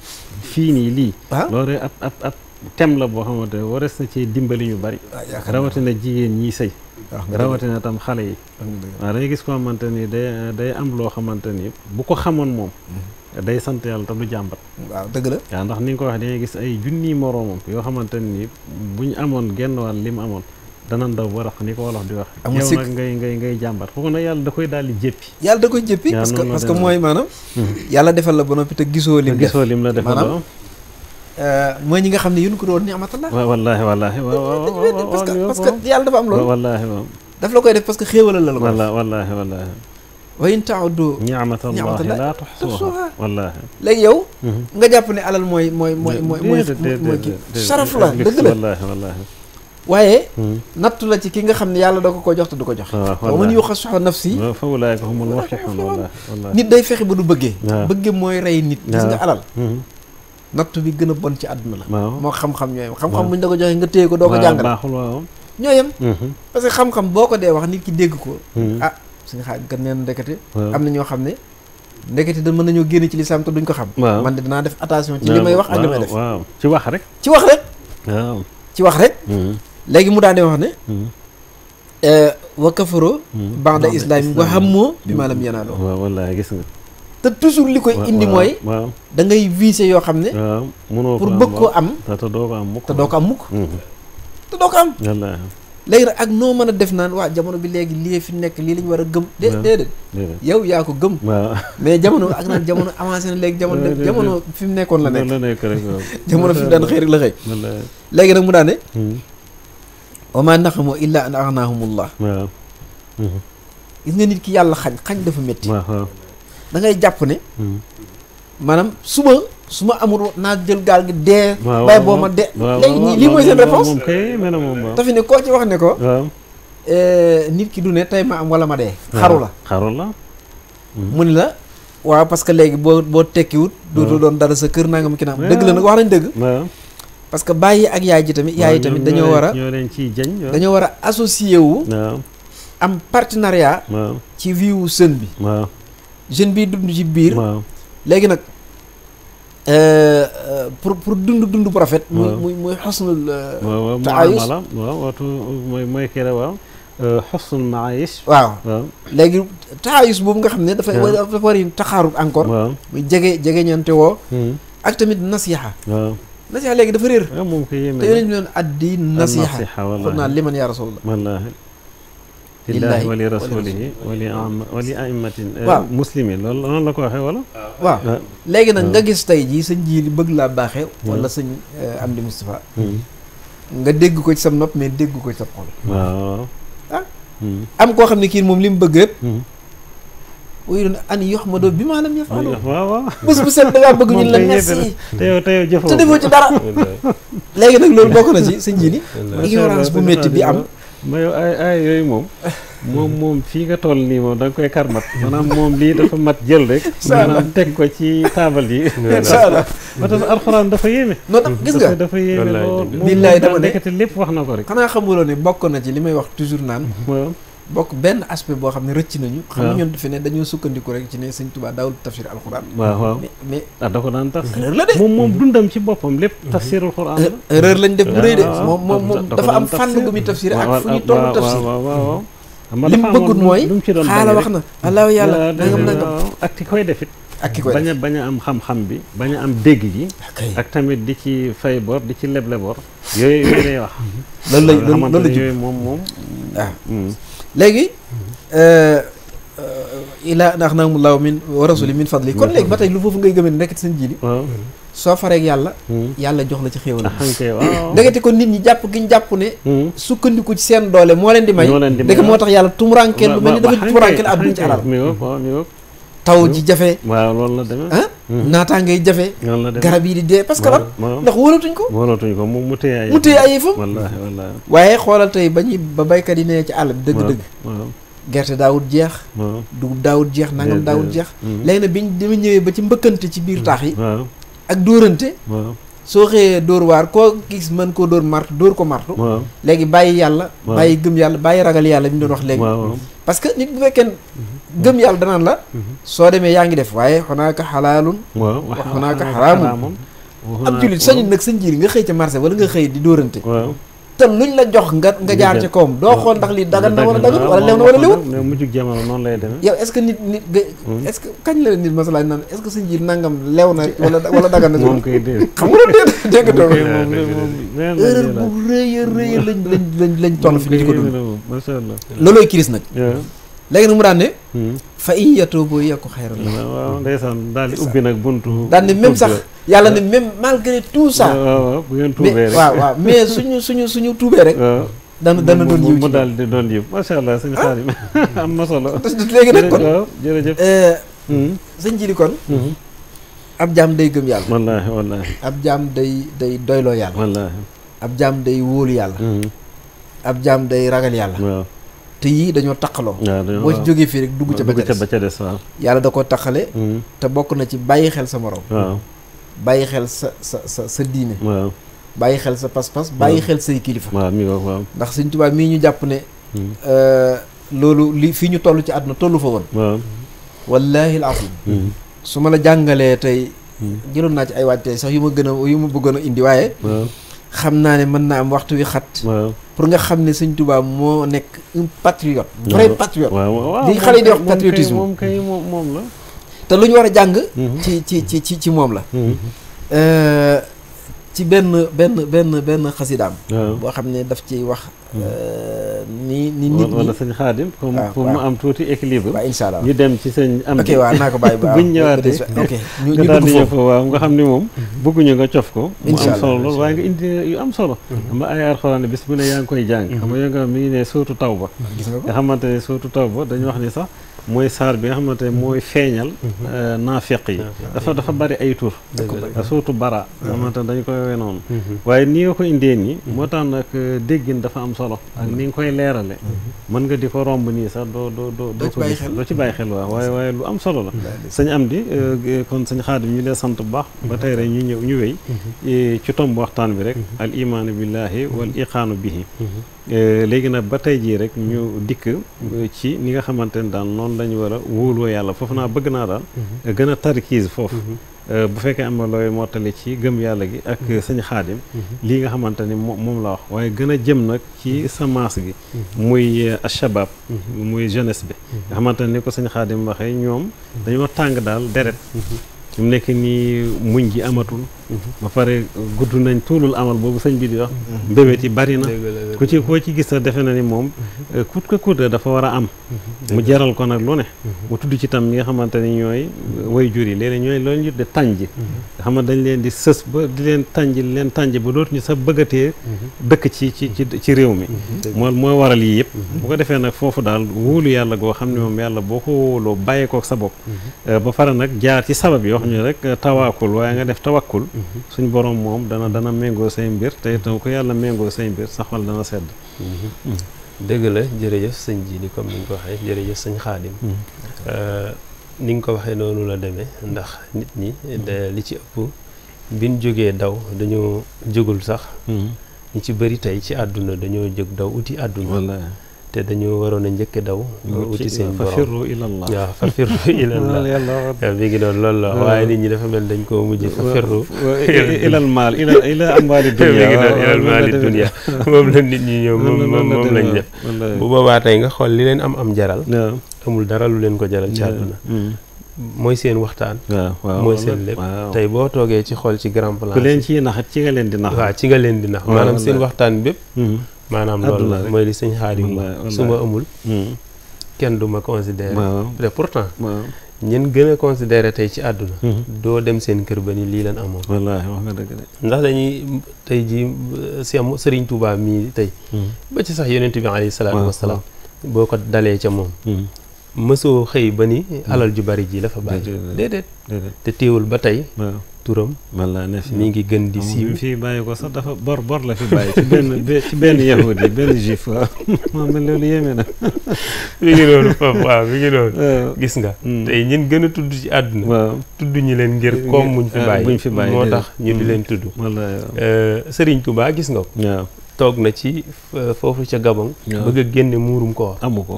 Speaker 2: fii nii lii loolu ab thème la boo xamante ne warees na ci dimbali ñu bari rawatina jigéen ñi sëy rawatina tam xale yi waaw dangay gis ko xamante ni day am loo xamante ni bu ko xamoon moom day sant yàlla te du jàmbat
Speaker 4: waaw dëgg la
Speaker 2: waaw ndax ni nga ko waxee dangay gis ay junniy moroomam yoo xamante ni buñ amoon genn wàll li mu amoon dana ndaw ba rax ni ko wolof di wax yow nag ngay jàmbat kooku nag yàlla da koy daal di jéppi
Speaker 4: yàlla da koy jéppi parce que mooy maanaam yàlla defal la ba noppi te gisoo lim
Speaker 2: la defal maanaam
Speaker 4: mooy ñi nga xam ne yun ko doon ni amatallah
Speaker 2: wallaahi
Speaker 4: parce que yàlla dafa am loolu
Speaker 2: wallaahi waaw
Speaker 4: daf la koy def parce que xéewalal la ko
Speaker 2: wallaahi
Speaker 4: wa in ta'uddu
Speaker 2: ni'matallahi laa tuhsuha wallaahi
Speaker 4: léegi yow nga jàpp ne alal mooy kii saraf la dëgg la
Speaker 2: wallaahi
Speaker 4: waaye nattu la ci ki nga xam ne yàlla da ko jox te du ko jox wa man yuuqa shuhha nafsi
Speaker 2: fa ulaa'ika humul muflihuun wallaahi
Speaker 4: nit day fexe ba du bëggee mooy rey nit gis nga alal nattu bi gën a bon ci àdduna la moo xam-xam ñooyam xam-xam buñ da ko joxee nga téye ko doo ko jàngal
Speaker 2: baaxul waaw
Speaker 4: ñooyam parce que xam-xam boo ko dee wax nit ki dégg ko suñu xaaj gat neen ndekete am na ñoo xam ne ndekete da mën nañoo génn ci lislaam te duñ ko xam man de danaa def attention ci li may wax ak li may def
Speaker 2: waaw ci wax rek
Speaker 4: waaw ci wax rek léegi mu daal di wax ne wa kafaro ba'da islaam wa hammoo bi maa lam yanaaloo
Speaker 2: waaw wallaahi gis nga
Speaker 4: te toujours li koy indi mooy da ngay viser yoo xam ne pour bëgg koo am
Speaker 2: te doo ko am mukk
Speaker 4: te doo ko am léegi nag ak noo mën a def naan waa jamono bi léegi lii fi nekk lii lañ war a gëm déedéet yow yaa ko gëm mais jamono ak naan jamono avancé na léegi jamono fi mu nekkoon la nekk jamono fi mu daan xëy rek la xëy léegi nag mu daane wa maa naqamoo illaa an agnaahumullah gis nga nit ki yàlla xañ dafa métti da ngay jàpp ne maanaam su ma amul naa jël gaal gi dee bàyyi boo ma dee léegi lii mooy seen réponse te fi ne koo ci wax ne ko nit ki du ne tey ma am wala ma dee xaru la mu ni la waaw parce que léegi boo tekkiwut dootu doon dara sa kër nangam ki naam dëgg la nag wax nañ dëgg parce que bàyyi ak yaay ji tamit dañoo war a dañoo war a associé wu am partenariat ci vie wu jeune bi jeune bi dund ci biir léegi nag pour dund bu rafet muy xosnul taayus
Speaker 2: mooy kii la waaw xosnul maayis
Speaker 4: waaw léegi taayus boobu nga xam ne dafa war yi taxaarut encore muy jege ñante woo ak tamit nasiha léegi dafa réer te yonent bi noon addi nasiha xool naa liman yaa rasulallah
Speaker 2: lillahi wa li rasulihi wa li a'immatin muslimin loolu noonu la ko waxee wala
Speaker 4: waaw léegi nag nga gis tey jii sëñ ji li bëgg laa baaxee wala sëñ Amdi Moustapha nga dégg ko ci sam nopp mais dégg ko ci sa xol
Speaker 2: waaw
Speaker 4: am koo xam ne kii moom li mu bëgg yëpp wuyu doon an yox ma doo bi maa lam yafaalu
Speaker 2: waaw
Speaker 4: bés bu set da ngaa bëgg ñun la merci
Speaker 2: te yow jëfoo
Speaker 4: te defoo ci dara léegi nag loolu bokk na ci sa njiini ignorance bu métti bi am
Speaker 2: ma yow ay yooyu moom fii nga toll nii moom da nga koy karmat maanaam moom lii dafa mat jël rek maanaam teg ko ci taabal yi
Speaker 4: incha allah
Speaker 2: ba tax alxuraan dafa yéeme
Speaker 4: non tam gis nga
Speaker 2: dafa yéeme lool
Speaker 4: billaay dama ne
Speaker 2: nekkati lépp wax na ko rek
Speaker 4: xanaa xamuloo ne bokk na ci li may wax toujours naan bokk benn aspect boo xam ne rëcc nañu xam nga ñun fi ne dañoo sukkandiku rek ci ne sëñ Tuubaa daawul tafsir alxuraan
Speaker 2: waaw
Speaker 4: mais
Speaker 2: da ko daan tafsir
Speaker 4: erreur la de
Speaker 2: moom dundam ci boppam lépp tafsirul xuraan la
Speaker 4: erreur lañ def bu rëy de moom dafa am fànn gu muy tafsir ak fu ñu toll tafsir
Speaker 2: waaw
Speaker 4: li mu bëggut mooy xaala wax na allahu yàlla nangam
Speaker 2: ak ki koy defit
Speaker 4: ak ki koy
Speaker 2: bañ a am xam-xam bi bañ a am dégg gi ak tamit di ci fay bor di ci leble bor yooyu lay wax loolu la yooyu moom waaw
Speaker 4: léegi ilaa ndax naa mu law min wa rasuli min fadli kon léegi ba tey lu foofu ngay gëmee ne nekk seen jiili soo fareeg yàlla yàlla jox la ci xéewal ndekete kon nit ñi jàpp gi ñu jàpp ne sukkandiku ci seen doole moo leen di may ndeke moo tax yàlla tumurankeel lu mel ni dafa tumurankeel àdduna ci alal taw ji jafe
Speaker 2: waaw loolu la demee
Speaker 4: naataa ngay jafe garab yi di dee parce que lan ndax wóolatuñ ko
Speaker 2: mu téye
Speaker 4: ay yëfam
Speaker 2: wallaahi
Speaker 4: waaye xoolal tey ba baykat yi nee ci àll bi dëgg-dëgg gerte daawut jeex dugub daawut jeex nangam daawut jeex léegi nag biñ dama ñëwee ba ci mbëkkante ci biir taax yi ak dóorante soo xëyee dóor waar koo gis mën koo dóor martu dóor ko martu léegi bàyyi yàlla bàyyi gëm yàlla bàyyi ragal yàlla bi ñu doon wax léegi parce que nit bu fekkee gëm yàlla danaan la soo demee yaa ngi def waaye xonaaka xalaalun wax xonaaka xaraamun ab jullit sañu nag sa njiir nga xëy ca marché wala nga xëy di dóorante te luñ la jox nga jaar ci kawam doo xool ndax lii dagan na wala dagan wala lew na wala lewut
Speaker 2: mujjug jamono noonu lay demee
Speaker 4: yow est-ce que nit est-ce que kañ la nit masalaay naan est-ce que sa njiir nangam lew na wala dagan na
Speaker 2: moom koy dégg
Speaker 4: xam nga loolu dégg doo erreur bu rëy a rëy lañ toll fi di ko dund
Speaker 2: masha Allah
Speaker 4: loolooy kiris nag léegi nag mu daan ne fa in yatuubu yakku xayran
Speaker 2: waaw ndeysaan daal di ubbi nag buntu
Speaker 4: daan ne même sax yàlla ne même malgré tout ça
Speaker 2: bu ngeen tuubee rek
Speaker 4: waaw mais suñu tuubee rek dana doon yiw ci
Speaker 2: mu daal di doon yiw macha allah sëñ Xaadim am na solo
Speaker 4: léegi nag kon
Speaker 2: jërëjëf
Speaker 4: sëñ Jili kon ab jaam day gëm yàlla
Speaker 2: wallaahi
Speaker 4: ab jaam day doyloo yàlla
Speaker 2: wallaahi
Speaker 4: ab jaam day wóolu yàlla ab jaam day ragal yàlla te yii dañoo taqaloo boo ci jógee fii rek dugg ca ba ca des
Speaker 2: waaw
Speaker 4: yàlla da ko taqale te bokk na ci bàyyi xel sa morom bàyyi xel sa diine bàyyi xel sa pas-pas bàyyi xel say kilifa
Speaker 2: waaw
Speaker 4: ndax Sëñ Tuubaa mii ñu jàpp ne loolu li fii ñu toll ci àdduna tollu fa woon wallaahi al-aziim su ma la jàngalee tey jëloon naa ci ay waaj tey sax yu ma bëggoon a indi waaye xam naa ne mën naa am waxtu wi xat pour nga xam ne Sëñ Tuubaa moo nekk un patriote vrai patriote li xale yi di wax patriotisme
Speaker 2: moom kay moom la
Speaker 4: te lu ñu war a jàng ci moom la ci benn xasidaam boo xam ne daf ci wax ni nit ñi
Speaker 2: wala sëñ Xaadim comme pour mu am tuuti équilibre
Speaker 4: waaw incha allah
Speaker 2: ñu dem ci sëñ am
Speaker 4: ok waaw naa ko bàyyi ba
Speaker 2: buñ ñëwaatee
Speaker 4: ok ñu
Speaker 2: daal di
Speaker 4: dugg
Speaker 2: ñëw
Speaker 4: foofu
Speaker 2: fa waaw nga xam ni moom bëgguñu nga cof ko mu am solo lool
Speaker 4: incha
Speaker 2: waaye nga indi yu am solo xam nga ay alxuraan bis bu ne yaa ngi koy jàng xam nga yo nga mi ngi ne sootu Tawba
Speaker 4: gis nga ko
Speaker 2: nga xamante ne sootu Tawba dañu wax ni sax mooy saar bi nga xamante ne mooy feeñal naafiq yi dafa bari ay tur surtout bara nga xamante ne dañu koy woowee noonu waaye ni nga ko indee nii moo tax nag déggin dafa am solo ak ni nga koy leerale mën nga di ko romb nii sax doo ci bàyyi xel waaw waaye lu am solo la sëñ am di kon sëñ Xaadim ñu lee sant bu baax ba tey rek ñu wéy ci tomb waxtaan bi rek al imaanu billahi wal iqaanu bihi léegi nag ba tey jii rek ñu dikk ci ni nga xamante ne daal noonu lañu war a wóoloo yàlla foofu naa bëgg naa daal gën a tarkiis foofu bu fekkee am na looy mottali ci gëm yàlla gi ak sëñ Xaadim lii nga xamante ni moom la wax waaye gën a jëm nag ci sa maas gi muy ashabab muy jeunesse bi nga xamante ni ko sëñ Xaadim waxee ñoom dañoo tàng daal deret mu nekk nii muñ gi amatul ba pare gudd nañ tuulul amal boobu sëñ bi di wax mbébét yi bari na ku ci koo ci gis sax defe na ni moom kut ko kut dafa war a am mu jaral ko nag lu ne mu tudd ci tam ñi nga xamante ni ñooy way jur yi léeg-léeg ñooy loolu ñu de tànj nga xam ne dañ leen di sës ba di leen tànj ba dootuñu sax bëggatee dëkk ci réew mi moo waral yii yëpp bu ko defee nag foofu daal wóolu yàlla goo xam ne moom yàlla boo ko wóoloo bàyyee kook sa bopp ba pare nag jaar ci sabab yi wax ñu rek tawaakul waaye nga def tawakkul suñ borom moom dana méngoo say mbir te itam ko yàlla méngoo say mbir sa xol dana sedd
Speaker 3: dëgg la jërëjëf sëñ ji ni comme ni nga ko waxee jërëjëf sëñ Xaadim ni nga ko waxee noonu la demee ndax nit ñi li ci ëpp biñ jógee daw dañoo jógul sax ñi ci bëri tey ci àdduna dañoo jóg daw uti àdduna te dañoo waroon a njëkk daw uti seen borom
Speaker 2: fafirru ilallah
Speaker 3: waaw fafirru ilallah waaw mi ngi noonu loolu la waaye nit ñi dafa mel dañ koo mujj fafirru
Speaker 2: ilal maal ila amwaali dunya
Speaker 3: mi ngi noonu ilal maali dunya moom la nit ñi ñëw moom lañ def bu boobaa tey nga xool li leen am jaral amul dara lu leen ko jaral ci àdduna mooy seen waxtaan mooy seen lépp tey boo toogee ci xool ci grand plan
Speaker 2: ku leen ciy naxat ci nga leen di nax
Speaker 3: waaw ci nga leen di nax maanaam seen waxtaan bépp maanaam loolu la mooy li sëñ Xaadim su ma amul kenn du ma considéré te pourtant ñen gën a considéré tey ci àdduna doo dem seen kër ba ni lii leen amoon
Speaker 2: wallaahi wax nga dëgg de
Speaker 3: ndax dañuy tey ji Sëriñ Tuubaa mii tey ba ci sax yonent bi alayhi salaatu wasalaam boo ko dalee ca moom mësoo xëy ba ni alal ju bari ji la fa bàyyi déedéet te teewul ba tey turam mi ngi gën di siiw
Speaker 2: fii bàyyi ko sax dafa bor la fi bàyyi ci benn yahudi yi benn juif waaw moom loolu yéeme na
Speaker 3: mi ngi noonu foofu waaw mi ngi noonu gis nga tey ñun gën a tudd ci àdduna tudd ñu leen ngir koom muñ fi bàyyi moo tax ñu di leen tudd Sëriñ Tuubaa gis nga ko toog na ci foofu ca Gabon bëgg a génne muurum koor amu ko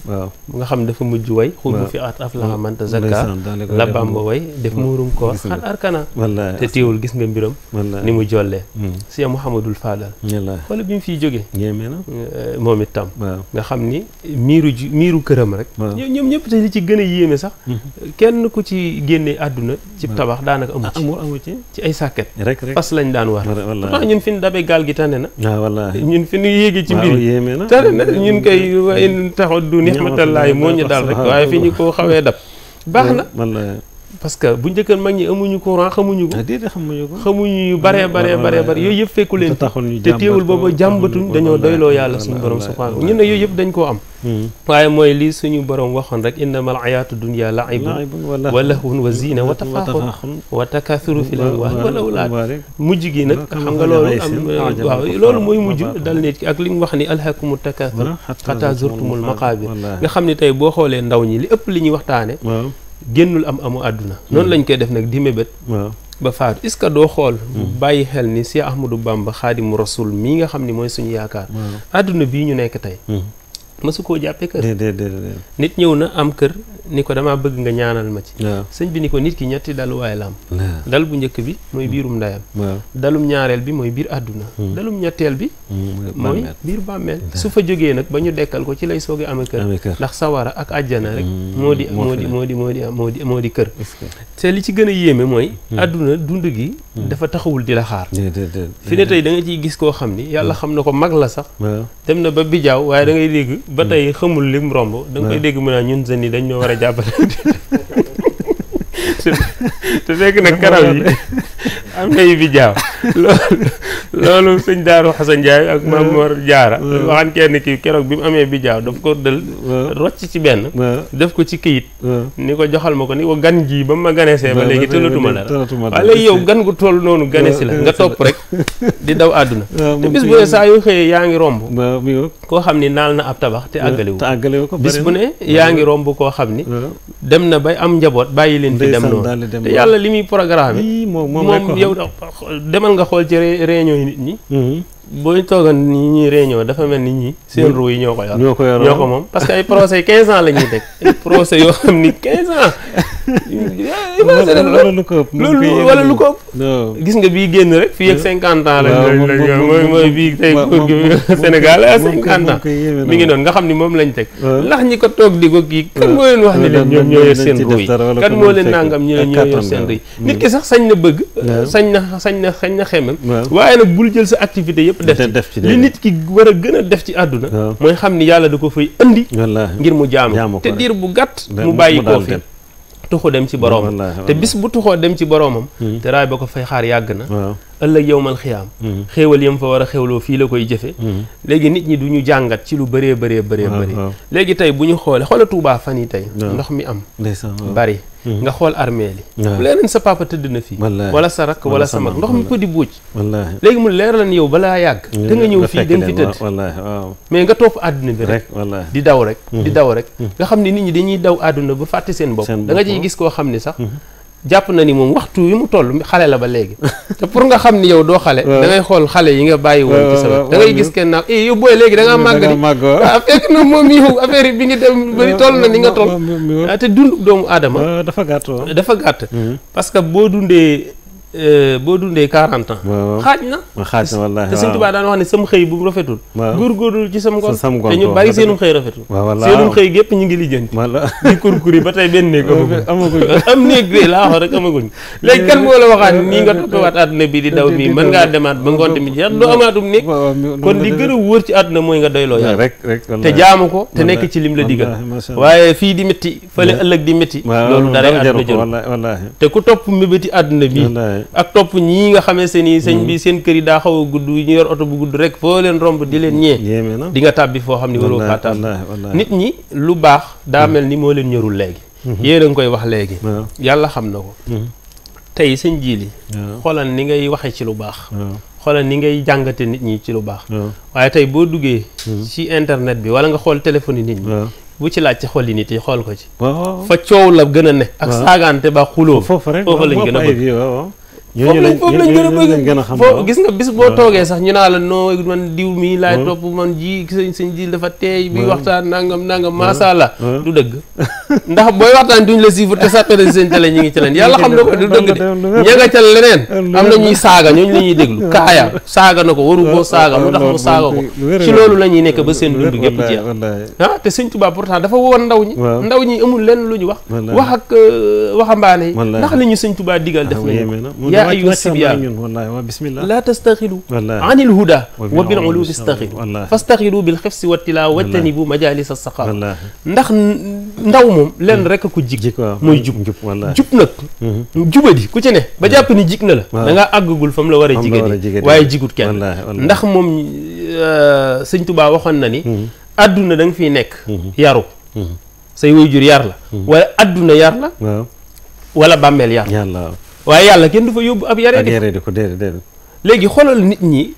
Speaker 3: waaw nga xam dafa mujj way xul bu fi at aflaha man tazakka la Bamba way def muurum koor xat arkana te teewul gis nga mbiram ni mu jollee Cheikh Mouhamadul Fadal wala bi mu fiy jógee moom itam nga xam ni miiru këram rek ñoom ñëpp te li ci gën a yéeme sax kenn ku ci génne àdduna ci tabax daanaka amu ci ay sàkket fas lañ daan war pourtant ñun fi ñu dabe gaal gi tànne na
Speaker 2: wallaahi
Speaker 3: ñun fi ñu yéegi ci mbir yi tane na ñun koy waaye taxaw du nixmatallaahi moo ñu dal rek waaye fi ñu ko xawee dab baax na parce que bu njëkkan mag ñi amuñu courant xamuñu ko xamuñu yu bare yooyu yëpp fekku leen te teewul booba jàmbatuñ dañoo doyloo yàlla suñu borom subhaanahu ñun ne yooyu yëpp dañ koo am waaye mooy lii suñu borom waxoon rek innamal ayaatu dunya laibun wa lahwun wa zina wa tafaaxun wa takathuru fil amwaali wal awlaad mujj gi nag xam nga loolu am waaw loolu mooy mujj dal nit ki ak li mu wax ni alhakumu takathur hatta zurtumul maqaabir nga xam ni tey boo xoolee ndaw ñi li ëpp li ñuy waxtaane génnul amu àdduna noonu lañ koy def nag di mébét ba faatu est-ce que doo xool bàyyi xel ni Cheikh Ahmadou Bamba Xaadimu Rasul mii nga xam ni mooy suñu yaakaar àdduna bii ñu nekk tey mësu koo jàppee kër nit ñëw na am kër ni ko damaa bëgg nga ñaanal ma ci sëñ bi ni ko nit ki ñetti daluwaay la am dal bu njëkk bi mooy biirum ndeyam dalum ñaareel bi mooy biir àdduna dalum ñetteel bi mooy biir bàmmeel su fa jógee nag ba ñu dekkal ko ci lay soogee amee kër ndax sawara ak àjjana rek moo di kër te li ci gën a yéeme mooy àdduna dund gi dafa taxawul di la xaar fi ne tey da nga ciy gis koo xam ni yàlla xam na ko mag la sax dem na ba bijaaw waaye da ngay dégg ba tey xamul lim romb da nga koy dégg mu naa ñun jeunes yi dañ ñoo war a jàppale te fekk nag karaw yi am na yu bi jaaw loolu sëñ Daaru Xasan Njaay ak Maam Mor Jaara waxan kenn kii keroog bi mu amee bi jaaw daf ko dël rocc ci benn def ko ci këyit ni ko joxal ma ko ni ko gan ji ba ma ganesee ba léegi tëlatuma dara waaye léegi yow gan gu toll noonu ganesi la nga topp rek di daw àdduna te bis bu ne saa yu xëyee yaa ngi romb koo xam ni naal na ab tabax te àggalewu ko bis bu ne yaa ngi romb koo xam ni dem na bay am njaboot bàyyi leen fi dem noonu te yàlla li muy programme moom yow demal nga xool ci réunion yi nit ñi boo ñu toogoon ni ñuy réunion dafa mel ni ñi seen ruu yi ñoo ko yor. ñoo ko moom parce que ay procès 15 ans la ñuy teg ay procès yoo xam ni 15 ans. loolu wala lu ko ëpp. gis nga bii génn rek fii ak 50 ans la. mooy bii tey Sénégal à 50 ans. mi ngi noonu nga xam ni moom lañ teg. ndax ñi ko toog di ko kii kan moo leen wax ni leen ñoom ñoo yor seen ruu yi kan moo leen nangam ñi leen ñoo yor seen ruu yi nit ki sax sañ na bëgg. sañ na xemem waaye nag bul jël sa activité yëpp def ci li nit ki war a gën a def ci àdduna mooy xam ni yàlla da ko fay andi ngir mu jaamu te diir bu gàtt mu bàyyi koo fi tuxu dem ci boroomam te bis bu tuxoo dem ci boroomam te raay ba ko fay xaar yàgg na ëllëg yowmal xiyaam xéewal yam fa war a xéewloo fii la koy jëfe léegi nit ñi du ñu jàngat ci lu bëree bëri léegi tey bu ñu xoolee xoola Tuubaa fan yi tey ndox mi am bari nga xool armée li mu leer sa papa tëdd na fii wala sa rakk wala sa mag ndox mi ko di buuj léegi mu leer lan yow balaa yàgg te nga ñëw fii dem fi tëdd mais nga topp àdduna bi rek di daw rek nga xam ne nit ñi dañuy daw àdduna ba fàtte seen bopp da nga ciy gis koo xam ne sax jàpp na ni moom waxtu wi mu toll xale la ba léegi te pour nga xam ni yow doo xale da ngay xool xale yi nga bàyyi woon ci sa wet da ngay gis kenn naa yow booy léegi da ngaa màgg di waaw fekk na moom yow affaire yi bi ngi dem bari toll na ni nga toll te dund doomu aadama
Speaker 2: dafa gàtt
Speaker 3: parce que boo dundee 40 ans xaaj na wallaahi te Sëñ Tuubaa daan wax ne sam xëy bu rafetul góorgóorlu ci sam ngoon te ñu bari seenum xëy rafetul seenum xëy gépp ñu ngi lijjanti di kurkuri ba tey benn néeg amaguñ am néeg de laa wax rek amaguñ léegi kan moo la waxaat nii nga toppewaat àdduna bi di daw bii mën ngaa demaat ba ngoonte mi jeex doo amaatum néeg kon li gën a wóor ci àdduna mooy nga doyloo yàlla te jaamu ko te nekk ci lim la digal waaye fii di métti fële ëllëg di métti loolu dara àdduna jël te ku topp mébéti àdduna bi ak topp ñii nga xamee seen i sëñ bi seen kër yi daa xaw a gudd ñu yor oto bu gudd rek foo leen romb di leen ñee di nga tàbbi foo xam ne waroo faa tàbbi nit ñi lu baax daa mel ni moo leen ñorul léegi yéen a ngi koy wax léegi yàlla xam na ko tey sëñ Jili xoolal ni ngay waxee ci lu baax xoolal ni ngay jàngate nit ñi ci lu baax waaye tey boo duggee ci internet bi wala nga xool téléphone yi nit ñi bu ci laaj ci xol yi nit yi xool ko ci fa coow la gën a ne ak saagaante ba xuloo foofu lañ gën a bëgg foofu lañ gën a bëgg foofu gis nga bis boo toogee sax ñu naa la noo man diw mii laay topp man ji sëñ ji dafa teey bi waxtaan nangam masha Allah du dëgg ndax booy waxtaan duñ la siifur te sàppare seen télé ñi ngi ci leen yàlla xam na ko du dëgg de ña nga ca leneen am na ñuy saaga ñooñu la ñuy déglu kaaya saaga na ko waru koo saaga lu tax mu saaga ko ci loolu la ñuy nekk ba seen dund gépp jeex te Sëñ Tuubaa pourtant dafa woon ndaw ñi amul lenn lu ñu wax ak waxambaane yi ndax li ñu Sëñ Tuubaa digal def nañu yaa ayyuha sibyaan laa tastaxilu anil huda wa bil ulumi istaxilu fastaxilu bil xifsi wa tilaawa wajtanibu majalis as-saqa ndax ndaw moom lenn rek ko jig mooy jub nag jubadi ku ci ne ba jàpp ni jig na la da ngaa àggagul fa mu la war a jigéen waaye jigut kenn ndax moom Sëñ Tuubaa waxoon na ni adduna da nga fiy nekk yaru say waajur yar la wala adduna yar la wala bàmmeel yar waaye yàlla kenn du fa yóbbu ab yaree di ko déedéet léegi xoolal nit ñi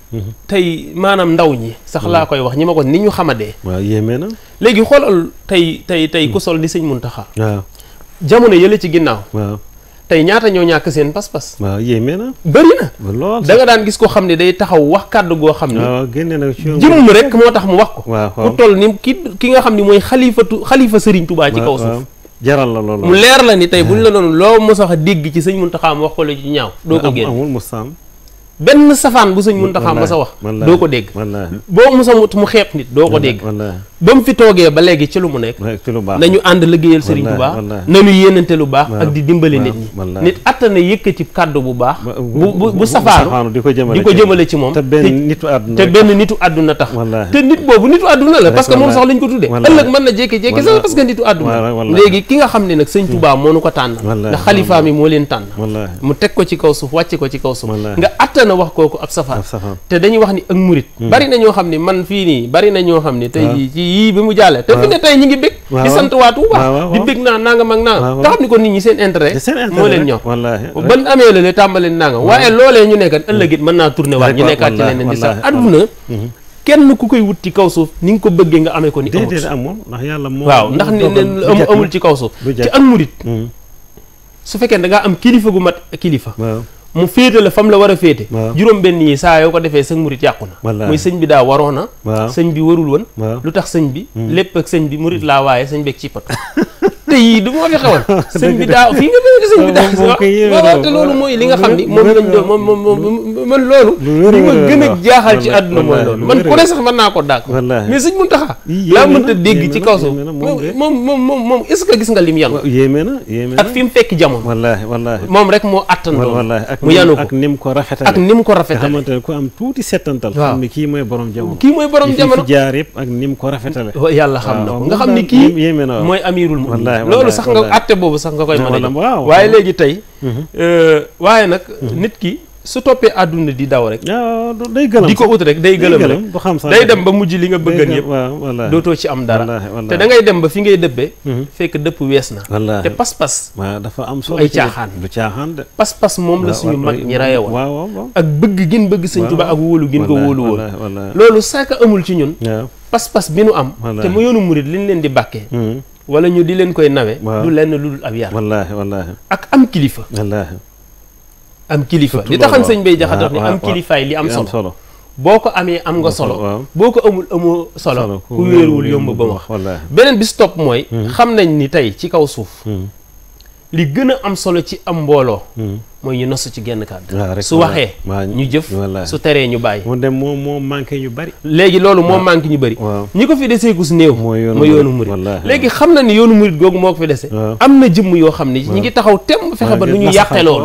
Speaker 3: tey maanaam ndaw ñi sax laa koy wax ñi ma ko ni ñu xamadee
Speaker 2: waaw yéeme na
Speaker 3: léegi xoolal tey ku sol ni Sëñ Muntaxa jamono yële ci ginnaaw tey ñaata ñoo ñàkk seen pas-pas
Speaker 2: waaw yéeme na
Speaker 3: bëri na da nga daan gis ko xam ne day taxaw wax kàddu goo xam ne jëmm rek moo tax mu wax ko ku toll ni ki nga xam ne mooy xalifa Sëriñ Tuubaa ci kaw suuf
Speaker 2: jaral la loolu
Speaker 3: mu leer la ni tey buñ la doon loo mos a dégg ci Sëñ Muntaxa mu wax ko la ci ñaaw doo ko génn
Speaker 2: amul musaam
Speaker 3: benn safaan bu Sëñ Muntaxa mos a wax doo ko dégg boo mos a mu xeeb nit doo ko dégg ba mu fi toogee ba léegi ci lu mu nekk nañu ànd liggéeyal Sëriñ Tuubaa nañu yéenante lu baax ak di dimbali nit ñi nit attana yëkkati kàddu bu baax bu safaanu di ko jëmale ci moom te benn nitu àdduna tax te nit boobu nitu àdduna la parce que moom sax lañ ko tuddee ëllëg mën na jékki-jékki sax parce que nitu àdduna léegi ki nga xam ne nag Sëñ Tuubaa moo nu ko tànn ndax xalifa mi moo leen tànn mu teg ko ci kaw suuf wàcce ko ci kaw suuf nga attana wax kooku ab safaan te dañuy wax ni ak murit bari na ñoo xam ne man fii nii bari na ñoo xam ne tey ci yii bi mu jàllee te fi ne tey ñi ngi bég di sant waa Tuubaa di bég naa nangam ak nangam te xam ni ko nit ñi seen intérêt moo leen ñor ban amee la le tàmbaleen nangam waaye loolee ñu nekkat ëllëgit mën naa tourné waat ñu nekkaat ci leneen di sax adduna kenn ku koy wut ci kaw suuf ni nga ko bëggee nga amee ko ni amut waaw ndax ne amul ci kaw suuf ci ak murit su fekkee da ngaa am kilifa gu mat kilifa mu féete la fam la war a féete juróom benn yi saa yoo ko defee sëñ murit yàqu na muy sëñ bi daa waroona sëñ bi warul woon lu tax sëñ bi lépp ak sëñ bi murit laa waaye sëñ beeg ci patu te yii du moo fi xewal sëñ bi daa fii nga bëgg sëñ bi daa waaw te loolu mooy li nga xam ni moom lañ doon moom man loolu li ma gën a jaaxal ci àdduna mooy loolu man ku ne sax mën naa ko dàq mais sëñ Muntaxa laa mënta dégg ci kaw suuf moom est-ce que gis nga lim yanu
Speaker 2: yéeme na
Speaker 3: ak fi mu fekk jamono
Speaker 2: wallaahi
Speaker 3: moom rek moo attan loolu mu yanu ko
Speaker 2: ak nim ko rafetale
Speaker 3: ak nim ko rafetale
Speaker 2: nga xamante ne ku am tuuti settantal xam ni kii mooy borom jamono
Speaker 3: kii mooy borom jamono
Speaker 2: fi jaar yëpp ak nim ko rafetale
Speaker 3: yàlla xam na ko nga xam ni kii mooy amirul mu'minin loolu sax nga atte boobu sax nga koy mën a jox waaye léegi tey waaye nag nit ki su toppee àdduna di daw rek
Speaker 2: day gëlëm
Speaker 3: di ko ut rek day gëlëm rek
Speaker 2: du xam sax
Speaker 3: day dem ba mujj li nga bëggan yëpp dootoo ci am dara te da ngay dem ba fi ngay dëbbee fekk dëpp wees na te pas-pas
Speaker 2: waaw dafa am solo
Speaker 3: ay caaxaan
Speaker 2: du caaxaan de
Speaker 3: pas-pas moom la suñu mag ñi rayewoon
Speaker 2: waaw
Speaker 3: ak bëgg gin bëgg Sëñ Tuubaa ak wóolu gin ko wóolu woon loolu saaka amul ci ñun pas-pas bi nu am te mu yoonu murit li ñu leen di bàkkee wala ñu di leen koy nawe du lenn lu dul ab yar
Speaker 2: wallaahi
Speaker 3: ak am kilifa am kilifa li taxan sëñ Bay Jaxate wax ni am kilifaay li am solo boo ko amee am nga solo boo ko amul amoo solo ku wéeruwul yomb ba wax beneen bi si topp mooy xam nañ ni tey ci kaw suuf li gën a am solo ci am mbooloo mooy ñu nosu ci genn kàddu su waxee ñu jëf su teree ñu bàyyi
Speaker 2: mu dem moo manqué ñu bari
Speaker 3: léegi loolu moo manqué ñu bari ñi ko fi desee ku si néew mooy yoonu murit léegi xam na ni yoonu murit googu moo ko fi dese am na jëmm yoo xam ni ñi ngi taxaw temm fexe ba du ñu yàqe loolu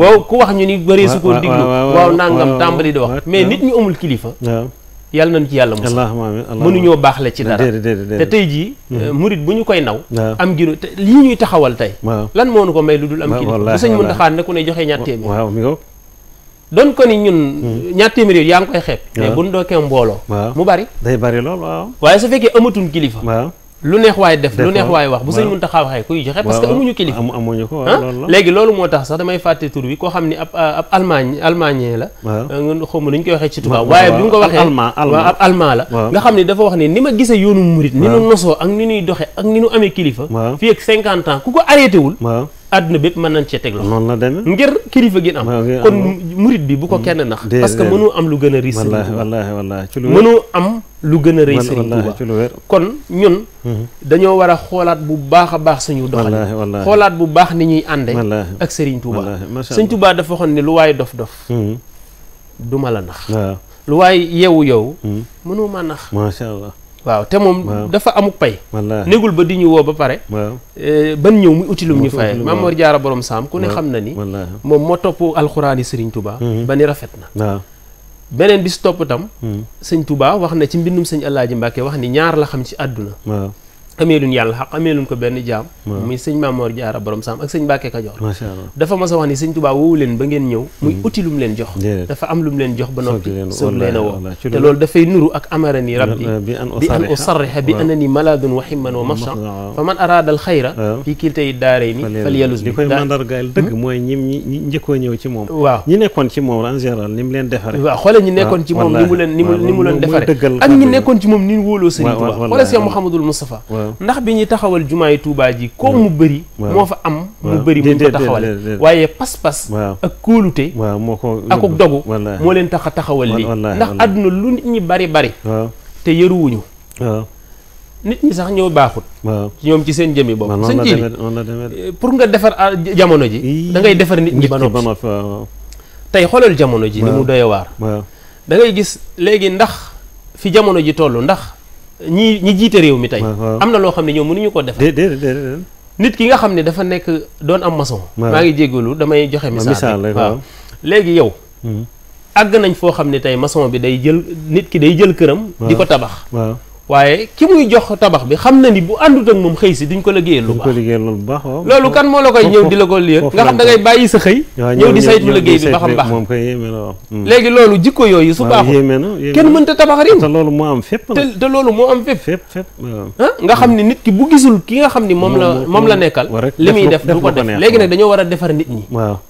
Speaker 3: waaw ku wax ñu ni bëree su ko diglu waaw nangam tàmbali di wax mais nit ñu amul kilifa yàlla nañ ci yàlla mos mënuñoo baaxle ci dara te tey jii murit bu ñu koy naw am ginu te lii ñuy taxawal tey lan moo nu ko may lu dul am kilifa bu sëñ Muntaxa ne ku ne joxe ñaar téeméer doon ko ni ñun ñaar téeméer yooyu yaa ngi koy xeeb mais bu ñu dookee mbooloo mu bari
Speaker 2: day bari lool
Speaker 3: waaye su fekkee amatuñ kilifa lu neex waay def lu neex waay wax bu sëñ Muntaxa waxee kuy joxe parce que amuñu kilifa
Speaker 2: amuñu ko
Speaker 3: léegi loolu moo tax sax damay fàtte tur bi koo xam ni ab allemagne la xaw ma nu ñu koy waxee ci tubaab waaye bi mu ko waxee ab allemand la nga xam ni dafa wax ni ma gisee yoonu murit ni nu nosoo ak ni nuy doxe ak ni nu amee kilifa fii ak 50 ans ku ko arrêté wul àdduna bépp mën nañ cee teg loxo
Speaker 2: noonu la demee
Speaker 3: ngir kilifa gi am kon murit bi bu ko kenn nax parce que mënu am lu gën a rëy Sëriñ Tuubaa mënu am lu gën a rëy Sëriñ Tuubaa kon ñun dañoo war a xoolaat bu baax a baax suñu doxalin xoolaat bu baax ni ñuy ànde ak Sëriñ Tuubaa Sëriñ Tuubaa dafa waxoon ne lu waay dof-dof duma la nax lu waay yeewu yow mënoo ma nax
Speaker 2: macha allah
Speaker 3: waaw te moom dafa amuk pay négul ba di ñu woo ba pare ban ñëw muy utilum ñu faye Maam Mor Jaara borom saam ku ne xam na ni moom moo topp alxuraani Sëriñ Tuubaa ba ni rafet na beneen bi si topp tam sëñ Tuubaa wax na ci mbindum sëñ Alaaji Mbàkke wax ni ñaar la xam ci àdduna ameeluñ yàlla xaq ameeluñ ko benn jaam muy sëñ Maam Mor Jaara borom saam ak sëñ Mbàkke Kajoor dafa mas a wax ni sëñ Tuubaa woowu leen ba ngeen ñëw muy uti lu mu leen jox dafa am lu mu leen jox ba noppi soog leen a woo te loolu dafay nuru ak amarani rabbi bi an usarriha bi annani maladun wa himman wa mafsha fa man araada al xayra fii kiltay daarayni fal yalus bi
Speaker 2: li koy mandargaal dëgg mooy ñi njëkkoo ñëw ci moom
Speaker 3: waaw
Speaker 2: ñi nekkoon ci moom en général ni mu leen defare
Speaker 3: waaw xoole ñi nekkoon ci moom ni mu leen defare ak ñi nekkoon ci moom ni mu wóoloo sëñ Tuubaa xoole Cheikh Mouhamadoul Moustapha ndax bi ñuy taxawal jumaay Tuubaa ji ko mu bëri moo fa am mu bëri mu ko taxawale waaye pas-pas ak kóolute akuk dogu moo leen tax a taxawal lii ndax àdduna lu nit ñi bari te yëruwuñu nit ñi sax ñëw baaxut ñoom ci seen jëmi bopp sëñ ji pour nga defar jamono ji da ngay defar nit ñi ba noppi tey xoolal jamono ji ni mu doy waar da ngay gis léegi ndax fi jamono ji toll ndax ñi jiite réew mi tey am na loo xam ne ñoom mënuñu ko defar nit ki nga xam ne dafa nekk doon am maçon maa ngi jéggalu damay joxe misaal waaw léegi yow àgg nañ foo xam ne tey maçon bi day jël nit ki day jël këram di ko tabax waaye ki muy jox tabax bi xam na ni bu àndut ak moom xëy si duñ ko liggéeyal lu baax loolu kan moo la koy ñëw di la ko liyal nga xam da ngay bàyyi sa xëy ñëw di saytu liggéey bi ba xam baax léegi loolu jikko yooyu su baaxul kenn mënta tabax réew
Speaker 2: te loolu moo am fépp
Speaker 3: te loolu moo am fépp nga xam ne nit ki bu gisul ki nga xam ni moom la nekkal li muy def du ko def léegi nag dañoo war a defar nit ñi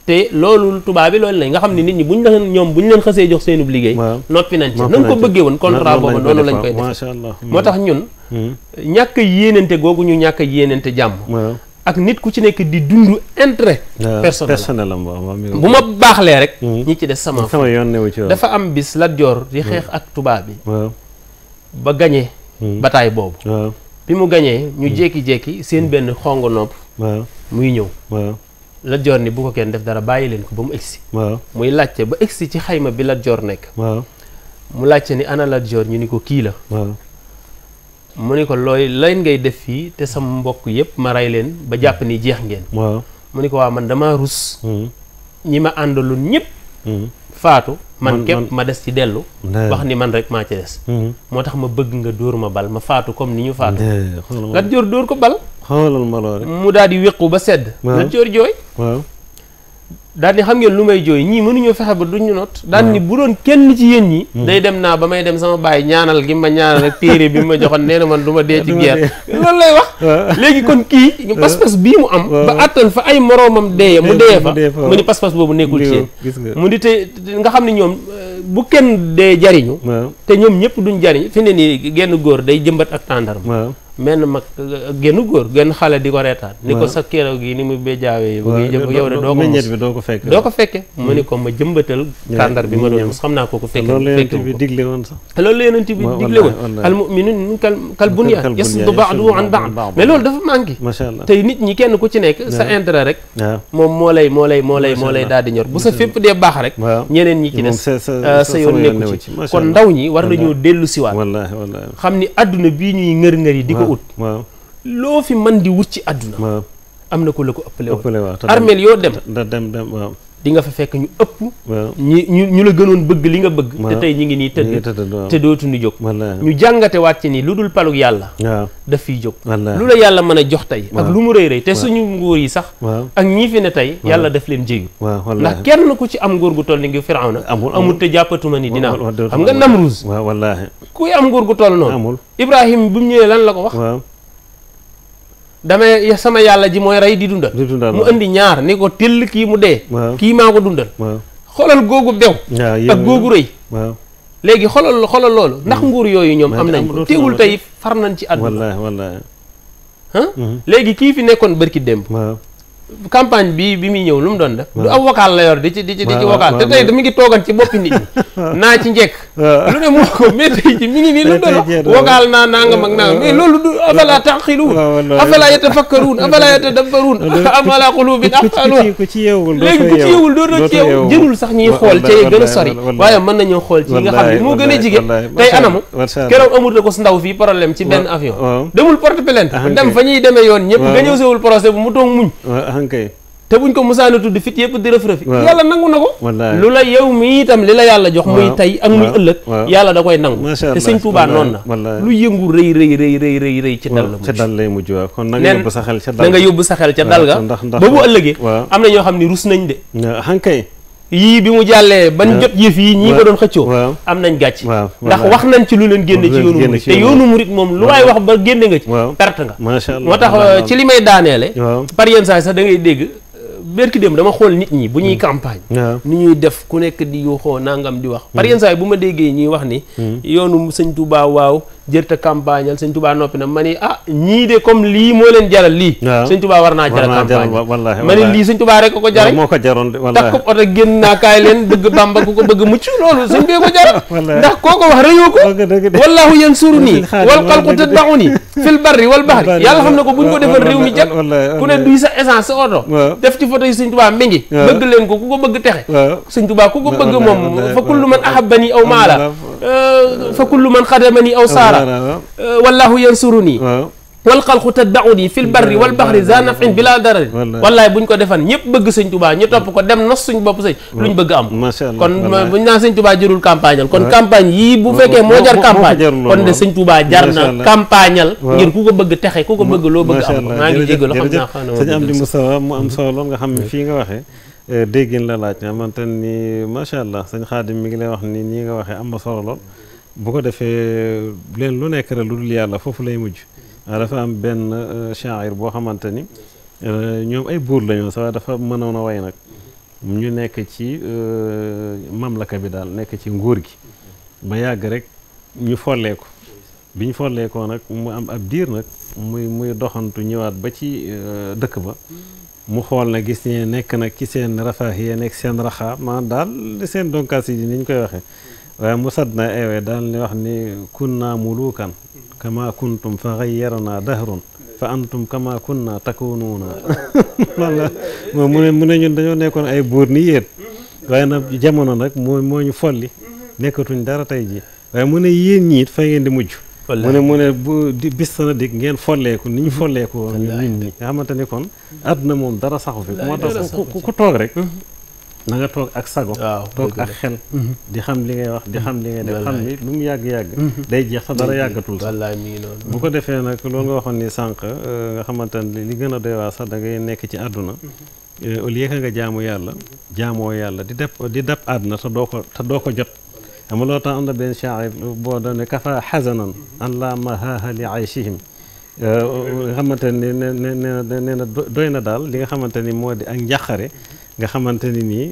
Speaker 3: te loolu tubaab bi loolu lañ nga xam ne nit ñi buñ leen xësee jox seenub liggéey noppi nañ ci nañ ko bëggee woon contrat boobu noonu lañ koy def moo tax ñun ñàkk yéenante googu ñu ñàkk yéenante jàmm ak nit ku ci nekk di dund intérêt personnel am bu ma baaxlee rek ñi ci des sama
Speaker 2: yoon newu ci
Speaker 3: dafa am bis Lat Joor di xeex ak tubaab bi ba gañee bataay boobu bi mu gañee ñu jékki-jékki seen benn xongo nopp muy ñëw Lat Joor ni bu ko kenn def dara bàyyi leen ko ba mu egsi muy laajte ba egsi ci xayma bi Lat Joor nekk mu laajte ni ana Lat Joor ñu ni ko kii la mu ni ko looy ngay def fii te sama mbokk yëpp ma rey leen ba jàpp ni jeex ngeen mu ni ko waa man dama rus ñi ma àndaloon ñëpp faatu man képp ma des ci dellu wax ni man rek maa ci des moo tax ma bëgg nga dóor ma bal ma faatu comme ni ñu faatu Lat Joor dóor ko bal
Speaker 2: xoolal ma loolu
Speaker 3: mu daal di wéqu ba sedd Lat Joor jooy daal ni xam ngeen lu may jooy ñii mënuñoo fexe ba duñu not daal ni bu doon kenn ci yéen ñi day dem naa ba may dem sama baay ñaanal gi ma ñaanal ak téere bi ma joxoon nee na man du ma dee ci guerre loolu lay wax léegi kon kii pas-pas bii mu am ba attan fa ay moroomam dee mu dee fa mu ni pas-pas boobu nekkul ci yéen mu di te nga xam ne ñoom bu kenn dee jariñu te ñoom ñëpp duñ jariñ fi ne nii genn góor day jëmbat ak tàndarma menn mag genn góor genn xale di ko reetaan ni ko sa kéraw gi ni mu béjaawee yow de doo ko fekke mu ni ko ma jëmbatal tàndar bi ma doon mos xam naa ko fekke
Speaker 2: loolu la yonent bi digle woon sax
Speaker 3: loolu la yonent bi digle woon al mu'minun kal bunyan yasuddu ba'duhu an ba'd mais loolu dafa manqué tey nit ñi kenn ku ci nekk sa intérêt rek moom moo lay daal di ñor bu sa fépp dee baax rek ñeneen ñi ci des sa yoon nekku ci kon ndaw ñi war nañoo dellu siwaat xam ni adduna bii ñuy ngër-ngër yi di ko ut loo fi man di wut ci àdduna am na ko la ko ëppale woon armeel yoo dem di nga fa fekk ñu ëpp ñu la gënoon bëgg li nga bëgg te tey ñi ngi nii tëdd te dootuñu jóg ñu jàngate waat ci ni lu dul palug yàlla daf fiy jóg lu la yàlla mën a jox tey ak lu mu rëy rëy te suñu nguur yi sax ak ñii fi ne tey yàlla daf leen jéyu ndax kenn ku ci am nguur gu toll ni ngi Firawna amul te jàppatuma ni dina am xam nga Namruus kuy am nguur gu toll noonu Ibrahim bu mu ñëwee lan la ko wax damay sama yàlla ji mooy rey di dundal mu indi ñaar ni ko tëll kii mu dee kii maa ko dundal xoolal googu bew ak googu rëy léegi xoolal loolu ndax nguur yooyu ñoom am nañ ko teewul tey far nañ ci àdduna léegi kii fi nekkoon bërki démb campagne bi muy ñëw lu mu doon def du ab vocal la yor di ci vocal te tey mi ngi toogan ci boppi nit ñi naa ci njëkk lu ne moo ko mais tey ci mi ngi nii lu mu doon wax vocal naa nangam ak nangam mais loolu du afala taqiluun afala yatafakkaruun afala yatadabbaruun am ala qulubin aqfaluha léegi ku ci yeewul doo ci yeewu jërul sax ñuy xool ci gën a sori waaye mën nañoo xool ci nga xam ne moo gën a jige tey anamu keroog amul ko su ndaw fii problème ci benn avion demul porte plainte dem fa ñuy demee yoon ñëpp nga ñëw sewul procès bu mu toog muñ te buñ ko musaana tudd fit yëpp di rëf-rëfi yàlla nangu na ko lu la yow mi itam li la yàlla jox muy tey ak muy ëllëg yàlla da koy nangu te sëñ Tuubaa noonu na lu yëngu rëy ci dal
Speaker 2: lay mujj waaw kon na nga yóbbu sa xel ca dal
Speaker 3: da nga yóbbu sa xel ca dal ga ba bu ëllëgee am na ñoo xam ne rus nañ de
Speaker 2: hankay
Speaker 3: yii bi mu jàllee ban jot yëf yi ñii ko doon xëccoo am nañ gàcc ndax wax nañ ci lu leen génne ci yoonu murit te yoonu murit moom lu waay wax ba génne nga ci perte nga moo tax ci li may daaneele par yenn saa sax da ngay dégg berki dem dama xool nit ñi bu ñuy campagne ni ñuy def ku nekk di yuuxoo nangam di wax par yenn saa yi bu ma déggee ñuy wax ni yoonu sëñ Touba waaw jërta campagnal sëñ Touba noppi na ma ni ñii de comme lii moo leen jaral lii sëñ Touba war naa jaral campagne ma ni lii sëñ Touba rek ko jaral
Speaker 2: moo ko jaroon
Speaker 3: takk ko oto génn naa kaay leen bëgg Bàmba ku ko bëgg mucc loolu sëñ bee ko jaral ndax koo ko wax rëyoo ko wallahu yansuruni wal xalqu tatba'uni fil barri wal bahri yàlla xam ne ko buñ ko defal réew mi jag ku ne duy sa essence sa oto def ci photo yi sëñ Touba mi ngi bëgg leen ko ku ko bëgg texe sëñ Touba ku ko bëgg moom fa kullu man ahabbani aw maala fa kullu man xadamani aw saara wallahu yansuruni wal xalqu tatba'uni fil barri wal bahri za naf'in bila darari wallaay buñ ko defan ñëpp bëgg sëñ Touba ñu topp ko dem nos suñ bopp sëñ luñ bëgg am kon buñ naan sëñ Touba jërul campagnal kon campagne yii bu fekkee moo jar campagne kon de sëñ Touba jar na campagnal ngir ku ko bëgg texe ku ko bëgg loo bëgg am maa ngi jégalu xam naa xanaa
Speaker 2: sëñ Amdi Moustapha mu am solo nga xam ne fii nga waxee déggin la laaj xamante ni macha allah sëñ Xaadim mi ngi lay wax ni nii nga waxee am na solo lool bu ko defee leen lu nekk rek lu dul yàlla foofu lay mujj dafa am benn shaa'ir boo xamante ni ñoom ay buur la ñoo sax dafa mënoon a way nag ñu nekk ci mamlaka bi daal nekk ci nguur gi ba yàgg rek ñu folleeku biñ folleekoo nag mu am ab diir nag muy doxantu ñëwaat ba ci dëkk ba mu xool na gis ne nekk nag ci seen rafaahiya nekk seen raxaa maanaam daal seen donkaas yi ni ñu koy waxee waaye mu sadd na eewee daal ni wax ni kunna mulukan kama kuntum fa xayyarna dahrun fa antum kama kunna takunuuna walla mu ne ñun dañoo nekkoon ay buur ni yéen waaye nag jamono nag moo ñu folli nekkatuñ dara tey ji waaye mu ne yéen ñiit fa ngeen di mujj mu ne bu bis sana dig ngeen folleeku ni ñu folleeku ñun ñi nga xamante ni kon àdduna moom dara saxu fi moo tax ku toog rek na nga toog ak sago toog ak xel di xam li ngay wax di xam li ngay def xam ni lu mu yàgg-yàgg day jeex sax dara yàggatul sax bu ko defee nag loolu nga waxoon ni sànq nga xamante ne li gën a doy waar sax da ngay nekk ci àdduna au lieu que nga jaamu yàlla jaamoo yàlla di dab àdduna te doo ko jot xam nga loo tax am na benn shaa'ir boo doon ne kafa xasanan an la mahaaha li ayshihim nga xamante ne nee na doy na daal li nga xamante ni moo di ak njàqare nga xamante ni nii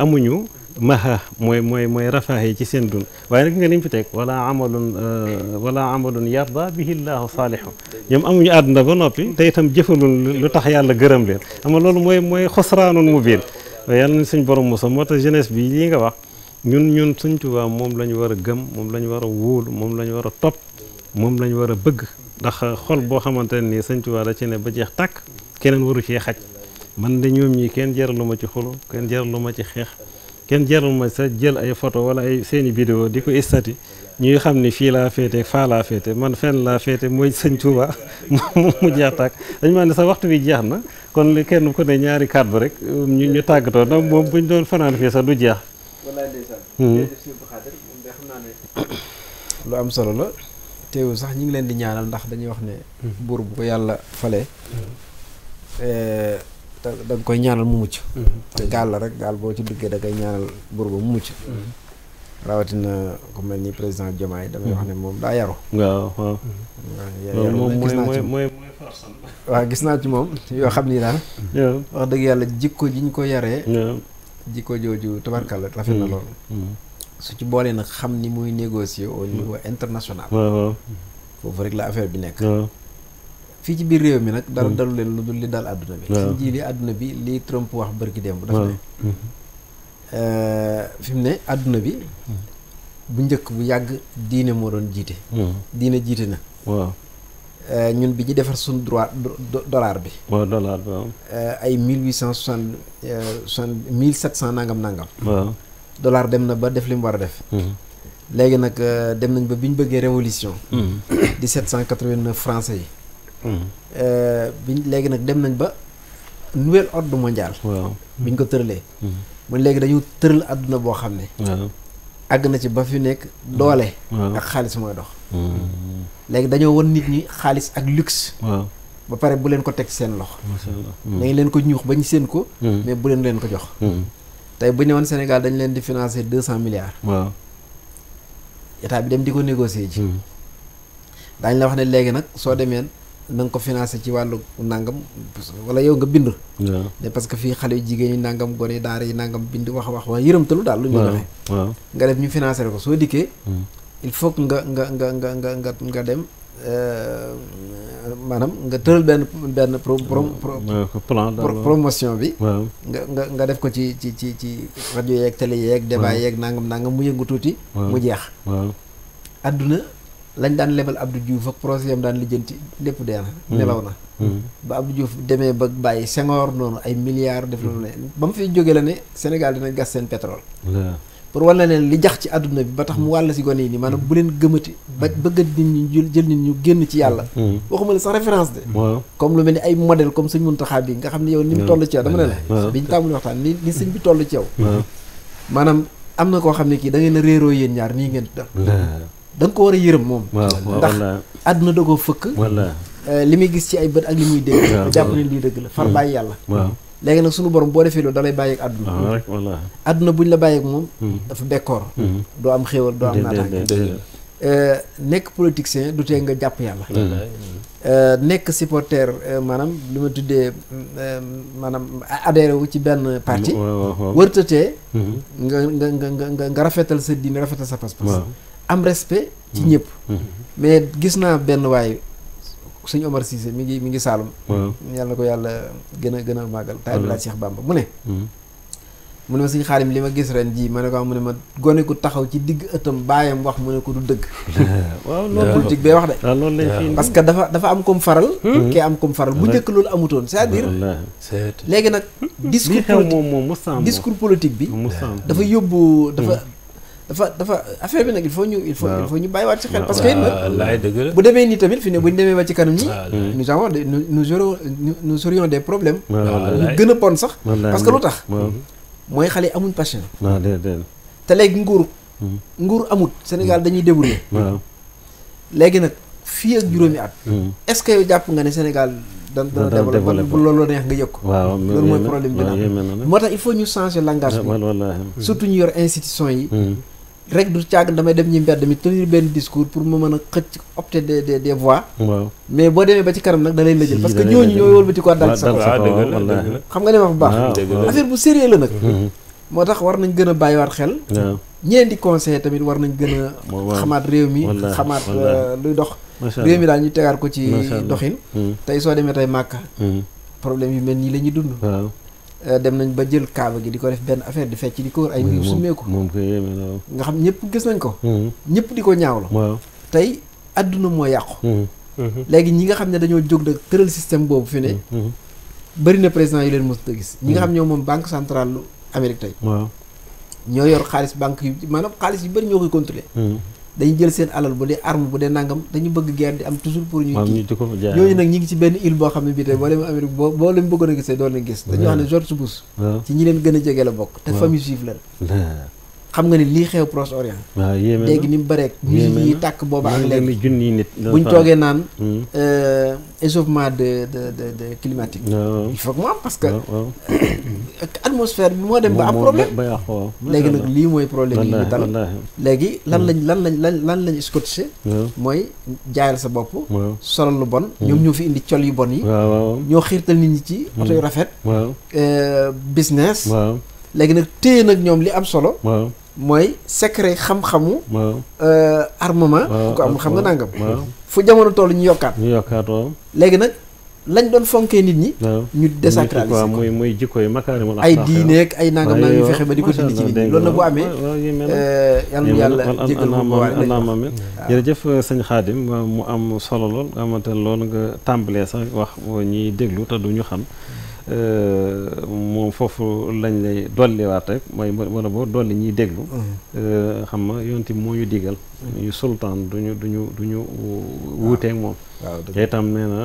Speaker 2: amuñu maha mooy rafaax yi ci seen dund waaye nag nga lim fi teg wala amalun yarda bihi llaahu saalihu ñoom amuñu àdduna ba noppi te itam jëfalul lu tax yàlla gërëm leen xam nga loolu mooy xusraanun mubiin yàlla na suñ borom mosa moo tax jeunesse bi lii nga wax ñun Sëñ Tuubaa moom la ñu war a gëm moom la ñu war a wóolu moom la ñu war a topp moom la ñu war a bëgg ndax xol boo xamante ne nii Sëñ Tuubaa da ci ne ba jeex tàkk keneen waru cee xaj man de ñoom ñi kenn jaralu ma ci xulu kenn jaralu ma ci xeex kenn jaralu ma sa jël ay photo wala ay seeni vidéo di ko istati ñuy xam ni fii laa féete faa laa féete man fenn laa féete mooy Sëñ Tuubaa mu jeex tàkk dañu ma ne sa waxtu bi jeex na kon li kenn ku ne ñaari kàddu rek ñu tàggatoo nag moom buñ doon fanaan fii sax du jeex
Speaker 4: lu am solo la teewu sax ñi ngi leen di ñaanal ndax dañuy wax ne buur bu ko yàlla fale da nga koy ñaanal mu mucc te gaal la rek gaal boo ci duggee da ngay ñaanal buur ba mu mucc rawatina ku mel ni président Diomaye damay wax ne moom daa yaru
Speaker 2: waaw mooy
Speaker 4: waaw gis naa ci moom yoo xam ni daal wax dëgg yàlla jikko ji ñu ko yaree jikko jooju tabarkalla rafet na loolu su ci boolee nag xam ni muy négocier au niveau international foofu rek la affaire bi nekk fii ci biir réew mi nag dara dalu leen lu dul li dal àdduna bi suñ ji li àdduna bi li Trump wax bërki démb dafa ne fi mu ne àdduna bi bu njëkk bu yàgg diine moo doon jiite diine jiite na ñun bi ñu defar suñ droit dollar bi ay 1700 nangam dollar dem na ba def li mu war a def léegi nag dem nañ ba bi ñu bëggee révolution 1789 français yi léegi nag dem nañ ba nouvel ordre mondial bi ñu ko tëralee mun léegi dañu tëral àdduna boo xam ne àgg na ci ba fi nekk doole ak xaalis mooy dox léegi dañoo won nit ñi xaalis ak luxe ba pare bu leen ko teg seen loxo dañ leen ko ñuux bañ seen ko mais bu leen ko jox tey bu ñu woon Sénégal dañ leen di financer 200 milliards état bi dem di ko négocier ji daañ la wax ne léegi nag soo demee na nga ko financer ci wàllu nangam wala yow nga bind ne parce que fii xale yu jigéen yi nangam gone daara yi nangam bind wax yërëmtalu daal lu ñu joxe nga def ñu financer ko soo dikkee il faut que nga dem maanaam nga tëral benn promotion bi nga def ko ci rajo yeeg télé yeeg débat yeeg nangam mu yëngu tuuti mu jeex adduna lañ daan lebal Abdou Diouf ak projet yam daan lijjanti lépp dee na nelaw na ba Abdou Diouf demee ba bàyyi Senghor noonu ay milliards def loolu ne ba mu fiy jóge la ne Sénégal dina gas seen pétrole pour walla leen li jax ci àdduna bi ba tax mu wàll si gone yi nii maanaam bu leen gëmati ba bëgg nit ñi jël nit ñu génn ci yàlla waxuma la sax référence de comme lu mel ni ay modèle comme sëñ Muntaxa bi nga xam ne yow ni mu toll ci yow dama ne la biñu tàmbali waxtaan ni sëñ bi toll ci yow maanaam am na koo xam ne kii da ngeen a réeroo yéen ñaar nii ngeen def da nga ko war a yërëm moom ndax àdduna da koo fëkk li muy gis ci ay bët ak li muy dégg jàpp ne lii dëgg la far bàyyi yàlla léegi nag sunu borom boo defee loolu da lay bàyyi ak àdduna àdduna buñ la bàyyi ak moom dafa bekkoor doo am xéewal doo am naataange nekk politicien du tee nga jàpp yàlla nekk supporter maanaam li ma tuddee maanaam adhéré wu ci benn parti wërtatee nga rafetal sa diine rafetal sa pas-pas am respect ci ñëpp. mais gis naa benn waay sëñ Omar Cissé mi ngi Saalum. yàlla na ko yàlla gën a màggal. taalibe laa Cheikh Bamba mu ne ma sëñ Xaadim li ma gis ren jii ma ne ko mu ne ma gone ku taxaw ci digg ëttam baayam wax mu ne ko du dëgg. waaw loolu politique bee wax de. waaw loolu lañ fi parce que dafa am comme faral. kee am comme faral bu njëkk loolu amutoon c'est-à-dire. léegi nag. discours politique bi. dafa yóbbu dafa affaire bi nag il faut ñu bàyyiwaat ci xel. parce que bu demee nii tamit fi ne bu ñu demee ba ci kanam ñi. nous aurions des problèmes. ñu gën a bon sax. parce que lu tax. mooy xale yi amuñ passion. te léegi nguur amut Sénégal dañuy débrouiller. léegi nag fii ak juróomi at. est-ce que yow jàpp nga ne Sénégal dana développé bu loolu neex nga yëg ko. loolu mooy problème bi nag moo tax il faut ñu changer langage bi. surtout ñu yor institution yi. rek du càgg damay dem ñi mbedd mi tenir benn discours pour mu mën a xëcc opter des voix. mais boo demee ba ci kanam nag da lay lëjël parce que ñooñu ñooy wëlbati ko dal sa xam nga ne ma bu baax affaire bu sérieux la nag. moo tax war nañ gën a bàyyiwaat xel. ñeen di conseiller tamit war nañ gën a xamaat réew mi xamaat luy dox réew mi daal ñu tegaat ko ci doxin. tey soo demee tey Màkka problème yu mel nii la ñuy dund. dem nañ ba jël kaaba gi di ko def benn affaire di fecc di ko wër ay nit summeeku nga xam ñëpp gis nañ ko. ñëpp di ko ñaawlo. tey adduna moo yàqu. léegi ñi nga xam ne dañoo jóg da tëral système boobu fi ne. bëri na président yu leen mos a gis. ñi nga xam ñoo moom banque centrale Amérique tey. ñoo yor xaalis banque yu maanaam xaalis yu bëri ñoo koy contrôler. dañuy jël seen alal bu dee arme bu dee nangam dañu bëgg guerre di am toujours pour ñuy kii ñooñu nag ñi ngi ci benn île boo xam ne bii tey boo demee Amérique boo leen bëggoon a gisee doon leen gis dañu wax ne George Bush ci ñi leen gën a jege la bokk te famille juive la xam nga ni lii xew Proche-Orient léegi ni mu bëreek musique yi tàkk booba ak léegi junni nit buñ toogee naan échauffement de climatique il faut que mu am parce que atmosphère bi moo dem ba am problème léegi nag lii mooy problème yi ñu dal léegi lan lañ scotché mooy jaayal sa bopp solal lu bon ñoom ñoo fi indi col yu bon yi ñoo xiirtal nit ñi ci oto yu rafet business léegi nag téye nag ñoom li am solo mooy secret xam-xamu armement ko am xam nga nangam fu jamono toll ñu yokkaat léegi nag lañ doon fonkee nit ñi ñu désacraliser ko muy jikko yi makaarimul axlaaq ay diineeg ay nangam naa ñu fexe ba di ko dindi ci nit ñi loolu nag bu amee yàlla jégal ko amiin
Speaker 2: jërëjëf sëñ Xaadim mu am solo lool nga xamante ne loolu nga tàmbalee sax wax ñiy déglu te duñu xam moom foofu lañ lay dolliwaat rek mooy wala boo dolli ñuy déglu xam nga yonti moo ñu digal yu sultaan duñu wuuteeg moom te itam nee na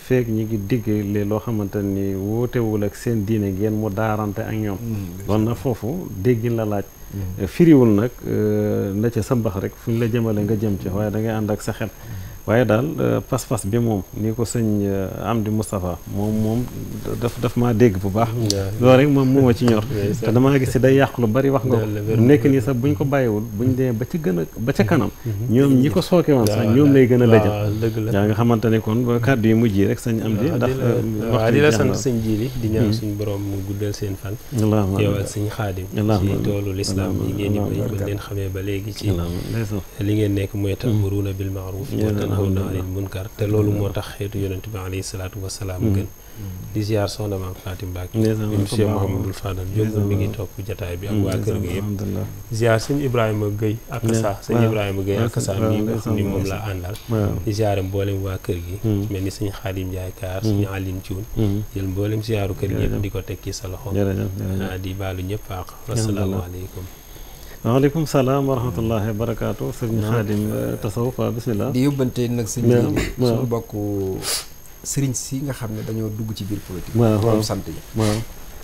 Speaker 2: feek ñi ngi diggale loo xamante ni wuutewul ak seen diine ngeen mu daarante ak ñoom loolu nag foofu déggin la laaj firiwul nag na ca sa mbax rek fu ñu la jëmale nga jëm ci waaye da ngay ànd ak sa xel waaye daal pas-pas bi moom ni ko sëñ Amdi Moustapha moom daf maa dégg bu baax loolu rek moom moo ma ci ñor te damaa gis si day yàq lu bari wax nga ko nekk nii sax buñ ko bàyyiwul buñ demee ba ca kanam ñoom ñi ko sooke woon sax ñoom lay gën a lëjal yaa nga xamante ne kon kàddu yi mujj yi rek sëñ Amdi ndax
Speaker 3: waaw di la sant sëñ Jili di ñaan suñu borom mu guddal seen fan yow ak sëñ Xaadim ci toolu lislaam yi ngeen di bay ba leen xamee ba léegi ci li ngeen nekk mooy ta'muruuna bil ma'ruuf tanhawna anil munkar te loolu moo tax xeetu yonent bi alayhi salaatu wasalaam gën di ziar soxna Maam Fatim Mbacke monsieur Mouhamadul Fadal Diop mi ngi topp jataay bi ak waa kër gi yëpp ziar sëñ Ibrahima Gueye ak sa sëñ Ibrahima Gueye ak sa mi nga xam ni moom la àndal di ziare mboolem waa kër gi mel ni sëñ Xaadim Njaay Kaar sëñ Aline Thioune jël mboolem ziyaaru kër gi yëpp di ko tekki sa loxo di baalu ñëpp ak asalaamaaleykum
Speaker 2: waaleykum salaam wa rahmatullahi wa barakaatu sëñ Xaadim tasawuf bismillah
Speaker 4: di yóbbante nag sëñ bi suñu bokk sëriñ si nga xam ne dañoo dugg ci biir politique borom sant yi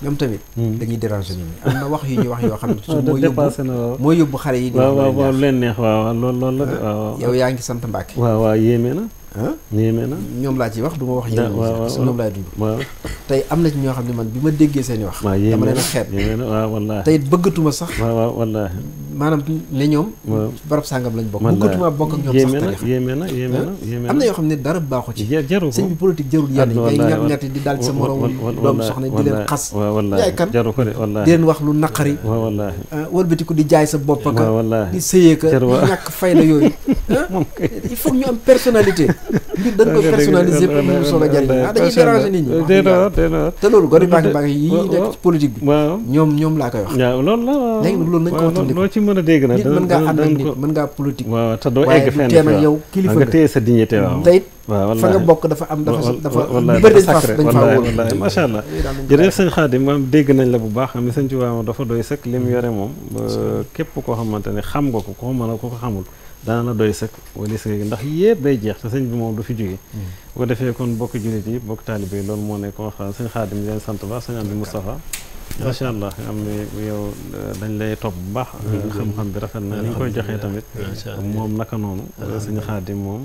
Speaker 4: ñoom tamit dañuy déranger nit ñi am na wax yu ñuy wax yoo xam ne toujours moo yóbbu xale yi
Speaker 2: waaw leen neex waaw loolu la waaw
Speaker 4: yow yaa ngi sant Mbàkke
Speaker 2: waaw yéeme na yéeme na
Speaker 4: ñoom laa ci wax du ma wax yéen parce que ñoom laay dund tey am na ci ñoo xam ne man bi ma déggee seen i wax dama leen a xeet
Speaker 2: waaw wallaahi
Speaker 4: tey bëggatuma sax
Speaker 2: waaw wallaahi
Speaker 4: maanaam ne ñoom barab sàngam lañ bokk bëggatuma bokk ak ñoom sax tarixa
Speaker 2: yéeme na
Speaker 4: am na yoo xam ne dara baaxu ci
Speaker 2: jaru ko
Speaker 4: sëñ bi politique jarul yenn ngay ñat di daal ci sa morom doomu soxna di leen xas yaay kan
Speaker 2: jaru ko de wallaahi
Speaker 4: di leen wax lu naqari
Speaker 2: wallaahi
Speaker 4: wëlbatiku di jaay sa bopp ak
Speaker 2: wallaahi
Speaker 4: di sëyee ka di ñàkk fayda yooyu il faut ñu am personnalité mbir dañ ko personnaliser pour mu soog a jariñ dañuy déranger nit ñi te loolu gone baax yi nekk ci politique bi ñoom laa koy wax
Speaker 2: loolu la
Speaker 4: léegi nag loolu nañ ko waxtaan
Speaker 2: loo ci mën a dégg nag
Speaker 4: nit mën ngaa ànd ak nit mën ngaa politique
Speaker 2: waaw te doo egg fenn
Speaker 4: waaye nag yow kilifa
Speaker 2: nga téye sa dignité waaw
Speaker 4: te it fa nga bokk dafa am dafa lu bëri dañ faa wóor
Speaker 2: macha allah jërëjëf sëñ Xaadim moom dégg nañ la bu baax xam ne sëñ Tuubaa moom dafa doy sëkk li mu yore moom képp koo xamante ne xam nga ko mën a ko xamul dana la doy sëkk wala sëkk ndax yépp day jeex te sëñ bi moom du fi jóge bu ko defee kon bokk jullit yi bokk taalibe yi loolu moo nekk waxtaan sëñ Xaadim leen sant baax sëñ Amdi Moustapha macha allah nga xam ne yow dañ lay topp bu baax xam-xam bi rafet na ni ñu koy joxee tamit moom naka noonu sëñ Xaadim moom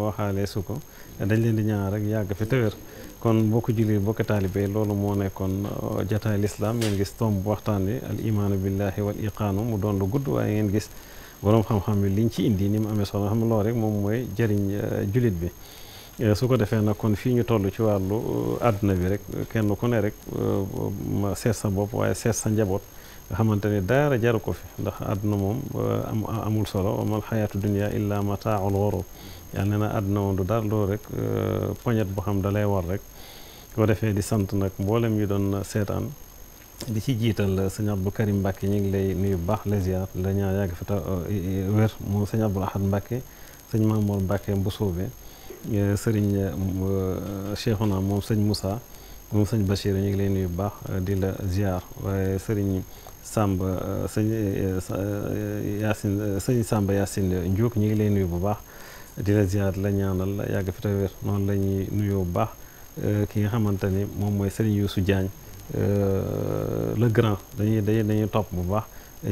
Speaker 2: waxaalee su ko dañ leen di ñaan rek yàgg fi te wér kon bokk jullit bokk taalibe loolu moo nekkoon jataay lislaam ngeen gis tomb bu waxtaan wi al imaanu billahi wal iqaanu mu doon lu gudd waaye ngeen gis boroom xam-xam yi liñ ci indi ni mu amee solo xam loolu rek moom mooy jëriñ jullit bi su ko defee nag kon fii ñu toll ci wàllu àdduna bi rek kenn ku ne rek seet sa bopp waaye seet sa njaboot nga xamante ne dara jaru ko fi ndax àdduna moom amul solo wa mal xayaatu dunya illa mataaul ghurur yàlla nee na àdduna moom du dara loolu rek poñet boo xam da lay war rek su ko defee di sant nag mboolem ñu doon seetaan di ci jiital sëñ Abdou Karim Mbacke ñu ngi lay nuyu bu baax la ziar la ñaan yàgg fi ta wér moom sëñ Abdou Ahad Mbacke sëñ Mamour Mbacke Mbusoobe sëriñ Cheikhouna moom sëñ Moussa moom sëñ Bachir ñu ngi lay nuyu bu baax di la ziar waaye sëriñ Samba sëñ Yacine sëñ Samba Yacine Ndiouk ñu ngi lay nuyu bu baax di la ziar la ñaanal yàgg fi ta wér noonu la ñuy nuyoo bu baax ki nga xamante ni moom mooy sëriñ Youssou Diagne le grand dañuy topp bu baax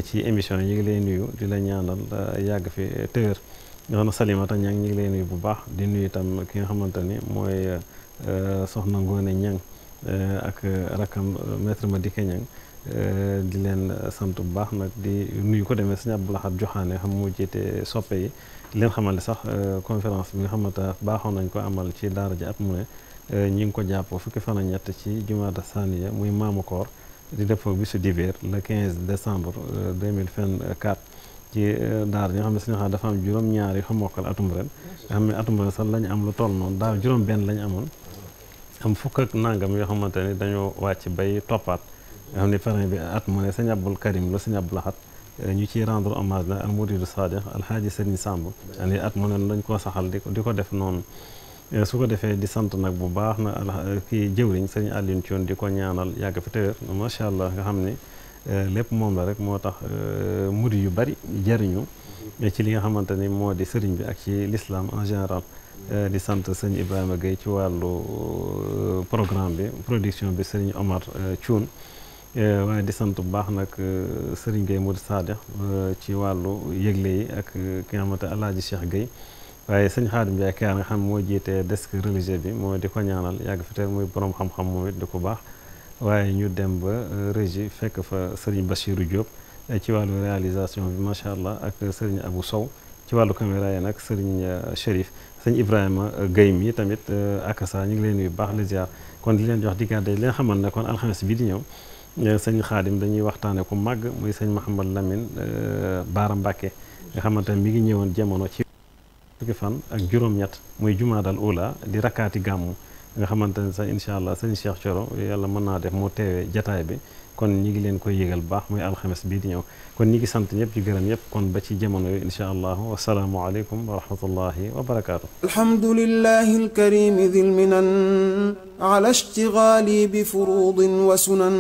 Speaker 2: ci émission yi ñu ngi lay nuyu di la ñaanal yàgg fi téwér ñoo na Salimata Ñang ñu ngi lay nuyu bu baax di nuyu itam ki nga xamante ni mooy soxna Ngoone Ñang ak rakam maître Madické Ñang di leen sant bu baax nag di nuyu ko demee sëñ Abdou Lahad Joxaane xam moo jiite soppe yi di leen xamal ne sax conférence bi nga xamante baaxoon nañ ko amal ci daara ji at mu ne ñi ngi ko jàppoo fukki fan ak ñett ci jumaada saniya muy maamu koor di dëppoo bisu dibéer le 15 décembre 2024 ci daara ñi nga xam ne suñu xam dafa am juróom-ñaar yu mokkal atum ren nga xam ne atum ren sax lañu am lu toll noonu daaw juróom-benn lañu amoon am fukk ak nangam yoo xamante ni dañoo wàcc bay toppaat nga xam ne parrain bi at mu ne sëñ Abdul Karim la sëñ Abdul Lahad ñu ciy rendre hommage la al muridu sadiq alhaaji Serigne Samb ani at mu ne dañ koo saxal di ko def noonu su ko defee di sant nag bu baax na kii jëwriñ sëñ Alioune Thion di ko ñaanal yàgg fi téwér macha allah nga xam ni lépp moom la rek moo tax murid yu bari jariñu ci li nga xamante ni moo di sëriñ bi ak ci l'islam en général di sant sëñ Ibrahima Gueye ci wàllu programme bi production bi sëriñ Omar Thioune waaye di sant bu baax nag sëriñ Gueye Mouride Sadikh ci wàllu yëgle yi ak ki nga xamante Alaaji Cheikh Gueye waaye sëñ Xaadim Njaay Kaar nga xam moo jiite desk religieux bi moo di ko ñaanal yàgg fi te muy borom xam-xam moom it di ko baax waaye ñu dem ba régie fekk fa sëriñ Bachirou Diop ci wàllu réalisation bi macha allah ak sëriñ Abou Sow ci wàllu caméra yi nag sëriñ Chérif sëñ Ibrahima Gueye mi tamit ak sa ñu ngi leen nuyu baax la ziar kon di leen jox diggante di leen xamal ne kon alxames bi di ñëw sëñ Xaadim dañuy waxtaane ku màgg muy sëñ Mouhamad Lamine Baara Mbacke nga xamante ne mi ngi ñëwoon jamono ci fukki fan ak juróom-ñett muy jumaadal ula di rakkaati gàmmu nga xamante ne sax incha allah sëñ Cheikh Thioro yàlla mën naa def mu teewee jataay bi kon ñi ngi leen koy yëgal baax muy alxames bii di ñëw kon ñi ngi sant ñëpp ci gërëm ñëpp kon ba ci jamono yooyu incha allah wasalaamu aleykum wa rahmatullahi wa barakaatu.
Speaker 1: alhamdulillahi alkarimi dhil minan ala ishtighali bi furudin wa sunan